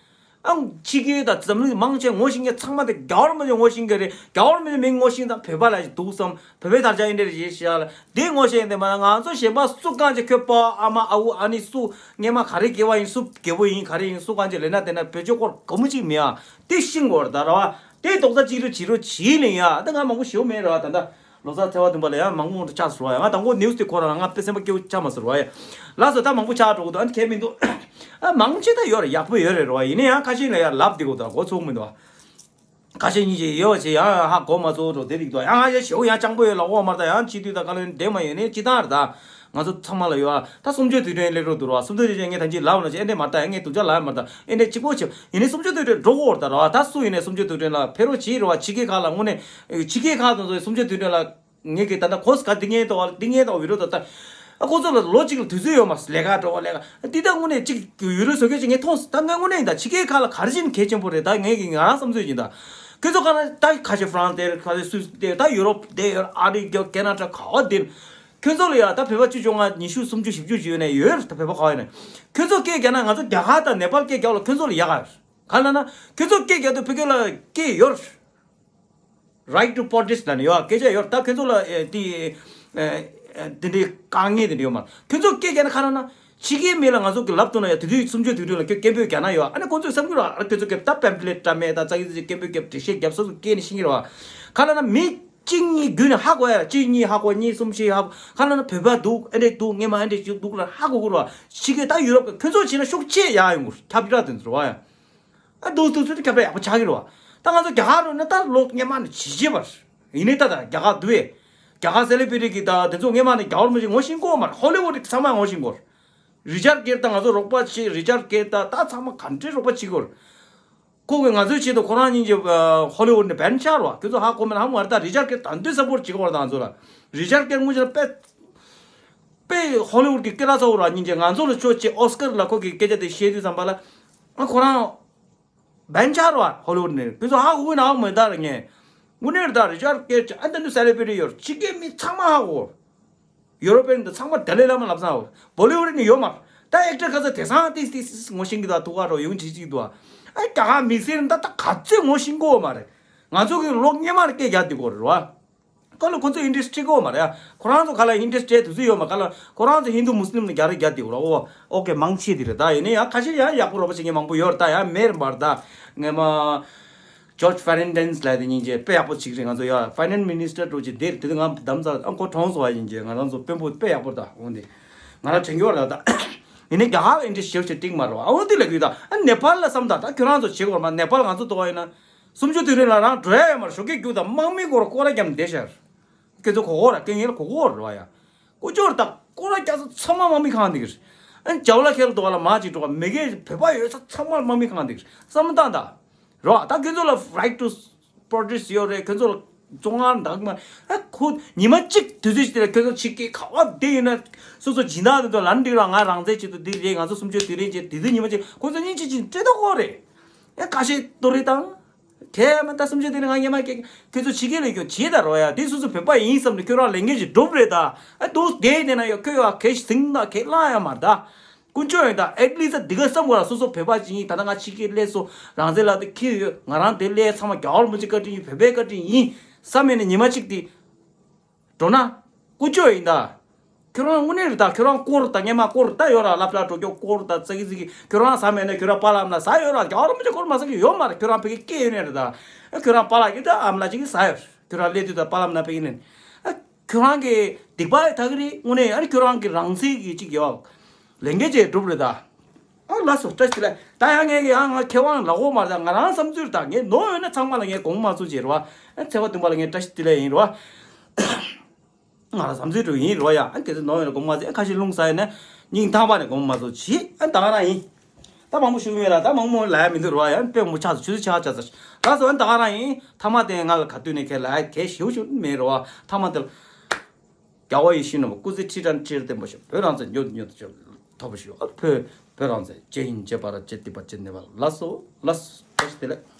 ཨང་ཕྱི་རྒྱལ་དང་འཛམ་གླིང་མང་ཆེ་ངོ་ཤེས་མཁན་ཚང་མ་དེ་རྒྱ་བར་མི་ཆེ་ངོ་ཤེས་མཁན་རེད། རྒྱ་བར་མི་ཆེ་མི་ངོ་ཤེས་དང་བོད་པ་ལ་ཞིག་འདུག་བསམ། བོད་པའི་དར་ཆ་ཡིན་འདྲ་རེད་ཞེས་བཤད་ལ་འདི་ངོ་ཤེས་ཡིན་དེ་མ་ང་ཚོ་གཞན་པ་སུ་གང་ཅིག་ཁྱོད་པ་ཨ་མ་ཨ་ཨུ་ཨ་ནི་སུ་སྔས་མ་ག་རེ་དགེ་བ་ཡིན་སུ་རྒྱལ་པོ་ཡིན་ག་རེ་ཡིན་སུ་གང་ཅིག་ལས་ན་དེ་ན་བོད་ཆོས་སྐོར་གོ་མུ་ཅིག་མེད་ཨ། དེ་ཤིང་གོར་ད་ར་བ་དེ་རྡོག་རྩ་གཅིག་རུ་བྱི་རུ་བྱིས་ལེན་ཡ་ད་ང་མང་པོ་ཞེའུ་མེད་ར་བ། ད་ད་ལོ་ཙཱ་ཚེ་བ་བདུན་པ་ལ་ཡང་མང་པོ་ཆགས་སོང་བ་ཡ། ང་དང་པོ་ནིའུ་སི་དེ་ཁོ་རང་ང་དཔེ་སེམས་པ་སྐྱོ་ཆགས་མ་སོང་བ་ཡ། ལགས་སོ་ད་མང་པོ་ཆགས་འགྲོ་གི་འདུག་ཨ་ནི་ཁས་མི་འདུག་ཨ་མང་ཆེ་ད་ཡོད་རེད་ཡག་པོ་ཡོད་རེད་ར་བ། ཡིན་ན་ཡང་ཁ་ཤས་ལ་ཡང་ལབ་བསྡད་གོ་ད་གོ་ཚུགས་མི་འདུག་ཁ་ཤས་གཉིས་ཀྱིས་ཡོད་ཅེས་ཡང་ཧ་གོ་མ་ཚོར་འགྲོ་དེ་རིགས་འདུག་ཡང་ང་ཡ་ཞེའུ་ཡང་སྤྱང་པོ་ཡོད་ལ་འོག་མར་ད་ཡང་སྤྱི་འཐུས་ད་ག་ལ་ཡོད་བདེ་མ་ཡོད་ནས་སྤྱི་བཏང་རེད་ད། ང་ཚོ་ཚང་མ་ལ་ཡོད་ཨ། ད་གསུམ་བཅུའི་དུས་དྲན་སླེབས་རོགས་འདུག་ར་བ། གསུམ་བཅུའི་དུས་དྲན་ངས་ཐམས་ཅད་ལབ་ན་ཅི་ཨེ་འདྲས་མ་རེད་ད་ཡང་ངས་སྡུག་ཅག་ལབ་མ་རེད་ད་ཨེ་འདྲས་གཅིག་པོ་བྱེད་ཡིན་ནའི་གསུམ་བཅུའི་དུས་དྲན་འགྲོ་གོ་ར་ད་ར་བ། ད་སུ་ཡིན་ནའི་གསུམ་བཅུའི་དུས་དྲན་ལ་ཕེབས་རོགས་བྱེད་ར་བ། ཕྱི་རྒྱལ་ཁག་ལ་དངོས་གནས་ཕྱི་རྒྱལ་ཁག་དང་ཚོ་གསུམ་བཅུའི་དུས་དྲན་ལ་ངས་ཀྱི་ད་ལྟ་གོ་སྐབས་འདི་ངས་ཏོ་བ་འདི་ངས་ཏོ་བ་བི་རོ་ད་ལྟ་ཨ་ཁོ་ཚོ་ལ་ལོ་གཅིག་ལ་དུས་ཚོད་ཡོད་མ་ལས་ཀ་འགྲོ་བ་ལས་ཀ་འདི་ད་དངོས་གནས་གཅིག་ཡུ་རོ་བཟོ་མཁན་ཅིག་ངས་མཐོང་ད་ངས་དངོས་གནས་ཡིན་ད་ཕྱི་རྒྱལ་ཁག་ལ་ག་རེ་བྱས་ནས་གལ་ཆེན་པོ་རེད་ད་ངས་ཀྱི་ང་རང་བསམ་ཚོད་ཡིན་ད་ཁྱོད་ཚོ་ག་ན་ད་ཁ་ཆེ་ཧྥ་རན་སི་དེར་ཁ་ཆེ་སུད་སི་དེར་ད་ཡུ་རོབ་དེར་ཡོད་ཨ་རི་རྒྱ་ཁེ་ན་ཌ་ག་བ་དེར། ཁྱོད་ཚོ་ལ་ཡ་ད་བོད་པ་བཅུ་བཅོ་ལྔ་ཉི་ཤུ་སུམ་ཅུ་བཞི་བཅུ་ཅིག་ཡོད་ནས་ཡོད་རེད་ད་བོད་པ་ག་བ་ཡོད་ནས། ཁྱོད་ཚོ་སྐད་རྒྱག་ན་ང་ཚོ་རྒྱ་གར་དང་ནེ་པཱལ་སྐད་རྒྱག་ལ་ཁྱོད་ཚོ་ལ་ཡག་ག་ལ་ན་ཁྱོད་ཚོ་སྐད་རྒྱག་དུས་བོད་སྐད་ལ་སྐད་ཡོད་རེད། Right to protest ལ་ནི་ཡོད་སྐད་ཆ་ཡོད་རེད་ད་ཁྱོད་ཚོ་ལ་ཨེ་དེ་ཨེ་དེ་འདྲའི་དཀའ་ངལ་དེ་འདྲ་ཡོད་མ་རེད། ཁྱོད་ཚོ་སྐད་རྒྱག་ན་ག་ལ་ན་ཕྱི་རྒྱལ་མི་ལ་ང་ཚོ་གི་ལབ་ཐུབ་ན་ཡ་དེ་དུས་སུམ་ཅུ་དུས་དྲན་ལ་ཁྱོད་སྐད་འབོད་རྒྱག་ན་ཡོད་ཨ་ནི་ཁོང་ཚོས་བསམ་གྱི་རེད་ཨ་ཁྱོད་ཚོ་སྐད་ད་པེམ་ཕི་ལེ་ཊི་བཀྲམ་མེད་ད་ཙག་ཙིག་སྐད་འབོད་སྐད་འགྲེལ་བཤད་རྒྱབ་སོ་སོ་སྐད་ནི་ཤེས་ཀྱི་རེད་བ། ག་ལ་ན་མི་གཅིག་གཉིས་བརྒྱུད་ནས་ཧ་གོ་ཡ་གཅིག་གཉིས་ཧ་གོ་གཉིས་གསུམ་བཞི་ཧ་གོ་ག་ལ་ན་བོད་པ་འདུག་ཨེ་འདྲས་འདུག་སྔས་མ་ཨེ་འདྲས་ཅིག་འདུག་ལ་ཧ་གོ་གི་རེད་བ། ཕྱི་རྒྱལ་ད་ཡུ་རོབ་ཀྱི་ཁྱོད་ཚོ་བྱས་ན་ཤུགས་ཆེ་ཡག་ཡོང་གི་རེད་ཁྱབ་བསྒྲགས་དེ་ཚོ་རེད་བ་ཡ། ཨ་འདུག་འདུག་ཚོད་དེ་ཁྱབ་པ་ཡག་པོ་ཆགས་ཀྱི་རེད་བ། ད་ང་ཚོ་རྒྱ་གར་རུ་ནི་ད་ལོ་སྔས་མ་ནས་ཇི་བྱེད་པར། ཡིན་ནའི་ད་ད་རྒྱ་གར་འདུག་བས། རྒྱ་གར་སེ་ལི་བི་རི་ཊི་གི་ད་དེ་ཚོ་སྔས་མ་ནས་རྒྱ་གར་མི་ཞིག་ངོ་ཤེས་ཀྱི་ཡོད་མ་རེད། ཧོ་ལི་ཝུ་ཌི་ཚང་མ་ངོ་ཤེས་ཀྱི་ཡོད་རེད། རི་ཅར་ཌ་གེར་ད་ང་ཚོ་རོགས་པ་བྱེད་རི་ཅར་ཌ་གེར་ད་ད་ཚང་མ་ག་འདྲའི་རོགས་པ་བྱེད་ཀྱི་ཡོད་རེད། ཁོ་གིས་ང་ཚོའི་ཆེད་དུ་ཁོ་རང་གཉིས་ཀྱི་ཧོ་ལི་ཝུ་ཌི་ནས་བན་ཆགས་རེད་བ། ཁྱོད་ཚོ་ཧ་གོ་མེད་ན་ཧ་མ་རེད་ད་རི་ཅར་ཌ་གེར་ད་འདོད་ས་པོར་བྱེད་ཀྱི་ཡོད་རེད་ད་ང་ཚོ་ལ། རི་ཅར་ཌ་གེར་དངོས་གཞི་ལ་དཔེ་དཔེ་ཧོ་ལི་ཝུ་ཌི་གི་སྐད་གྲགས་ཚ་བོ་ར་སྙིང་རྗེ་ང་ཚོ་ལ་ཆོག་ཅེས་ཨོ་སི་ཀར་ལ་ཁོ་གི་སྐད་ཆ་དེ་བཤད་དུས་ཙམ་པ་ལ་ཨ་ཁོ་རང་བན་ཆགས་ར་ཧོ་ལི་ཝུ་ཌི་ནས་ཁྱོད་ཚོ་ཧ་གོ་གི་ན་ཧ་མེད་ད་ར་ངས་དངོས་གནས་ར་ད་རི་ཅར་ཌ་གེར་ཅེས་ཨ་ད་འདི་སེ་ལི་བི་རི་ཊི་ཡོད་ཕྱི་རྒྱལ་མི་ཚང་མ་ཧ་གོ། ཡུ་རོ་པན་དེ་ཚང་མ་ཏཱ་ལའི་བླ་མ་ལབ་ས་ཧ་གོ། བོ་ལི་ཝུ་ཌི་ནས་ཡོད་མ་རེད། ད་ཨེག་ཊར་ཁ་ཚ་དེང་སང་ཏིས་ཏིས་ཏིས་ངོ་ཤེས་ཀྱི་ད་ཐུག་ག་རོ་ཡོང་བྱེད་ཅིག་འདུག་ཨ་ཨ་རྒྱ་གར་མི་སེར་ད་ད་ག་ཚོད་ངོ་ཤེས་ཀྱི་ཡོད་མ་རེད། ང་ཚོ་གི་ལོ་སྔས་མ་ར་སྐད་རྒྱག་དེ་གོ་རེད་བ། ཁོ་ལ་ཁོ་ཚོ་ཨིན་ཊི་རེ་སི་ཊི་སྤྲད་ཀྱི་ཡོད་མ་རེད་ཨ། ཁོ་རང་ཚོ་ག་ལ་ཨིན་ཊི་རེ་སི་ཊི་སྤྲད་དུས་ཚོད་ཡོད་མ་ག་ལ་ཁོ་རང་ཚོ་ཧིན་དུ་མུ་སི་ལིམ་ལ་རྒྱག་རེ་རྒྱག་དེ་གོ་ར་ཨོ་ཨོ་ཀེ་མང་ཆེ་དེ་རེད། ད་ཡིན་ན་ཡང་ཁ་ཤས་ཡང་ཡག་པོ་རོགས་པ་བྱེད་མཁན་མང་པོ་ཡོད་རེད། ད་ཡང་མེར་འབར་ད་ངས་མ། ཇོར་ཇི་ཕེར་ནན་ཌེ་སི་ལབ་དེ་སྙིང་རྗེ་དཔེ་ཡག་པོ་ཅིག་རེད། ང་ཚོ་ཡ་ཕའི་ནན་སི་མི་ནི་སི་ཊར་འགྲོ་ཅིག་དེར་དེ་དུས་ང་འདམ་ཚ་ཨ་ཁོ་གྲོངས་སོང་བ་ཡིན་གྱི་ང་རང་ཚོ་དཔོན་པོ་དཔེ་ཡག་པོ་ད་འོང་དེ་ང་རང་དྲན་གྱི་བ་ལ་ད་ཡིན་ནའི་རྒྱ་གར་ལ་ཨིན་ཊི་རེ་སི་ཊི་ཞེ་པོ་ཅིག་འགྲིག་མ་རེད་བ། ཨ་འོ་དེ་ལ་གུས་ད་ཨ་ནེ་པཱལ་ལ་བསམ་ད་ད་ཁྱོད་རང་ཚོ་བྱེད་དགོས་མ་ནེ་པཱལ་ང་ཚོ་ལྟ་བ་ཡིན་ན་སུམ་ཅུ་དུས་དྲན་ལ་རང་འགྲོ་ཡ་ཡོད་མ་རེད། ཞོགས་ཀས་རྒྱུག་ད་དམག་མི་སྐོར་སྐོར་ར་བརྒྱབ་ནས་བསྡད་ཤག་ཁྱོད་ཚོ་གོ་གོ་ར་སྐད་ངན་ལ་གོ་གོ་རེད་བ་ཡ། ཀུ་ཅོར་དང་ཀོ་ར་རྒྱ་ཚོ་ཚང་མ་དམག་མི་ཁང་འདི་གི་རེད། ཨ་ནི་ཇའུ་ལ་ཁེལ་དུ་བ་ལ་མ་ཅིག་འགྲོ་བ་མི་སྒེར་བོད་པ་ཡོད་ས་ཚང་མ་དམག་མི་ཁང་འདི་གི་རེད། བསམ་བློ་བཏང་དང་། རོ་ཨ་ད་ཁྱོད་ཚོ་ལ་right to protest ཡོད་རེད། ཁྱོད་ཚོ་ལ་ བཙོང་ང་འདང་མ། ཨ་ཁོ་ཉི་མ་གཅིག་དུས་ཚོད་ཅིག་དེ་ལ་ཁྱོད་ཚོ་ཕྱི་རྒྱལ་ག་བ་བསྡད་ཡོད་ན། སོ་སོ་སྦྱིན་བདག་དེ་ཚོ་ལ་འགྲིག་ར། ང་རང་བཙན་ཆེད་དུ་འདི་རེད། ང་ཚོ་སུམ་ཅུ་དེ་རེད་ཅེས་དེ་དུས་ཉི་མ་གཅིག་ཁོ་ཚོ་སྙིང་རྗེ་ཅིག་སྤྲད་མདོག་ཁ་པོ་རེད། ཨ་ཁ་ཤས་ཏོ་རེད་དང་། ཁྱེད་མ་ད་སུམ་ཅུ་དེ་ནས་ང་སྔོན་མ་ཁྱེད་ཁྱེད་ཚོ་ཕྱི་རྒྱལ་ལ་ཁྱོད་བྱེད་ད་རོགས་ཡ། དེ་སོ་སོ་བོད་པ་ཡིན་བསམ་ནས་ཁྱོད་རང་ལས་འགན་ཅིག་སྒྲུབ་རེད་ད། ཨ་འདུག་བསྡད་བསྡད་ན་ཡ་ཁྱོད་ཡ་གལ་ཟིན་ད་ཁས་བླངས་ཡ་མ་རེད་ད། དཀོན་མཆོག་ཡིན་ད། ཨེ་ཊི་ལི་སི་འདི་ག་བསམ་དགོས་ར། སོ་སོ་བོད་པ་ཅིག་ཡིན། ད་ལྟ་ང་ཕྱི་རྒྱལ་སླེབས་སོང་། རང་བཙན་ལག་དེ་འཁྱེར་ཡོད། ང་རང་དེ་སླེབས་ཚང་མ་རྒྱ་གར་མི་གཅིག་བཀའ་དྲིན་ཡིན། བོད་པའི་བཀའ་དྲིན་ཡིན་བསམ་ཡས་ནས་ཉི་མ་གཅིག་དེ་འགྲོ་ན་དཀོན་མཆོག་ཡིན་ད། ཁྱོད་རང་དངོས་གནས་རེད་ད། ཁྱོད་རང་དཀོར་ད། སྔོན་མ་དཀོར་ད་ཡོད་ར། ལབ་ལ་འགྲོ་སྐྱོ་དཀོར་ད་ཙག་གི་ཙིག་གི། ཁྱོད་རང་ཟ་མེད་ན་ཁྱོད་རང་པཱ་ལགས་ན་ཟ་ཡོད་ར། རྒྱ་གར་མི་གཅིག་དཀོར་མ་ཟ་གི་ཡོད་མ་རེད། ཁྱོད་རང་ཕ་གི་སྐྱེས་ཡོད་ནས་རེད་ད། ཁྱོད་རང་པཱ་ལགས་ཀྱི་ད་ཨམ་ལགས་ཅིག་གི་ཟ་ཡོད། ཁྱོད་རང་སླེབས་དུས་ད་པཱ་ལགས་ན་ཕ་གི་ནས། ཁྱོད་རང་གི་སྡིག་པ་ད་གི་རེད། དངོས་གནས་ཨ་ནི་ཁྱོད་རང་གི་རང་ཚིག་གི་གཅིག་ཡོད། ལས་འགན་ཅིག་སྒྲུབ་རེད་ད། ཨ་ལགས་སོ། བཀྲ་ཤིས་བདེ་ལེགས། ད་ཡང་ངས་ཀྱི་ཡང་ང་མཁས་དབང་ལག་འོག་མ་རེད་ད། ང་རང་བསམ་ཚུལ་ད། ངས་ནོར་ཡོད་ན་ཚང་མ་ལ་ངས་དགོངས་པ་མ་ཚོམ་བྱེད་རོགས། ཨ་ཚེས་པ་བདུན་པ་ལ་ངས་བཀྲ་ཤིས་བདེ་ལེགས་ཡིན་རོགས། ང་རང་བསམ་ཚུལ་འགྲོ་ཡིན་རོགས་ཡ། ཨ་གལ་སྲིད་ནོར་ཡོད་ན་དགོངས་པ་མ་ཚོམ། ཨ་ཁ་ཤས་རླུང་ཟ་ཡོད་ན་སྙིང་ཐག་པ་ནས་དགོངས་པ་མ་ཚོམ་བྱེད། ཨ་ད་ག་རང་ཡིན། ད་མང་པོ་ཞུ་གི་མེད་ར། ད་མང་པོ་ལབ་ཡ་མི་འདུག་རོགས་ཡ། ཨ་དཔེ་མང་པོ་ཆགས་སོང་། ཆུ་ཚོད་ཕྱེད་ཀ་ཆགས་ཚར། ལགས་སོ། ཨ་ད་ག་རང་ཡིན། ཐ་མ་དེ་ང་ལ་ག་དུས་ནས་ཁས་ལ་ཨ་གལ་ཞེ་པོ་ཞིག་མེད་རོགས། ཐ་མ་དེ་ལ། རྒྱལ་བ་ཡིད་བཞིན་ནོར་བུ། སྐུ་ཚེ་ཁྲི་ཕྲག་ཁྲི་བརྟན་པར་ཤོག་བོད་རང་བཙན་མྱུར་དུ་མྱུར་དུ་ཐོབ་པར་ཤོག་ཨ་བོད་བོད་རང་བཙན་བཅས་ཡིན་བཅས་པར་བཅས་ཏེ་པ་བཅས་ནས་པ། ལགས་སོ་ལགས་སོ། བཀྲ་ཤིས་བདེ་ལེགས།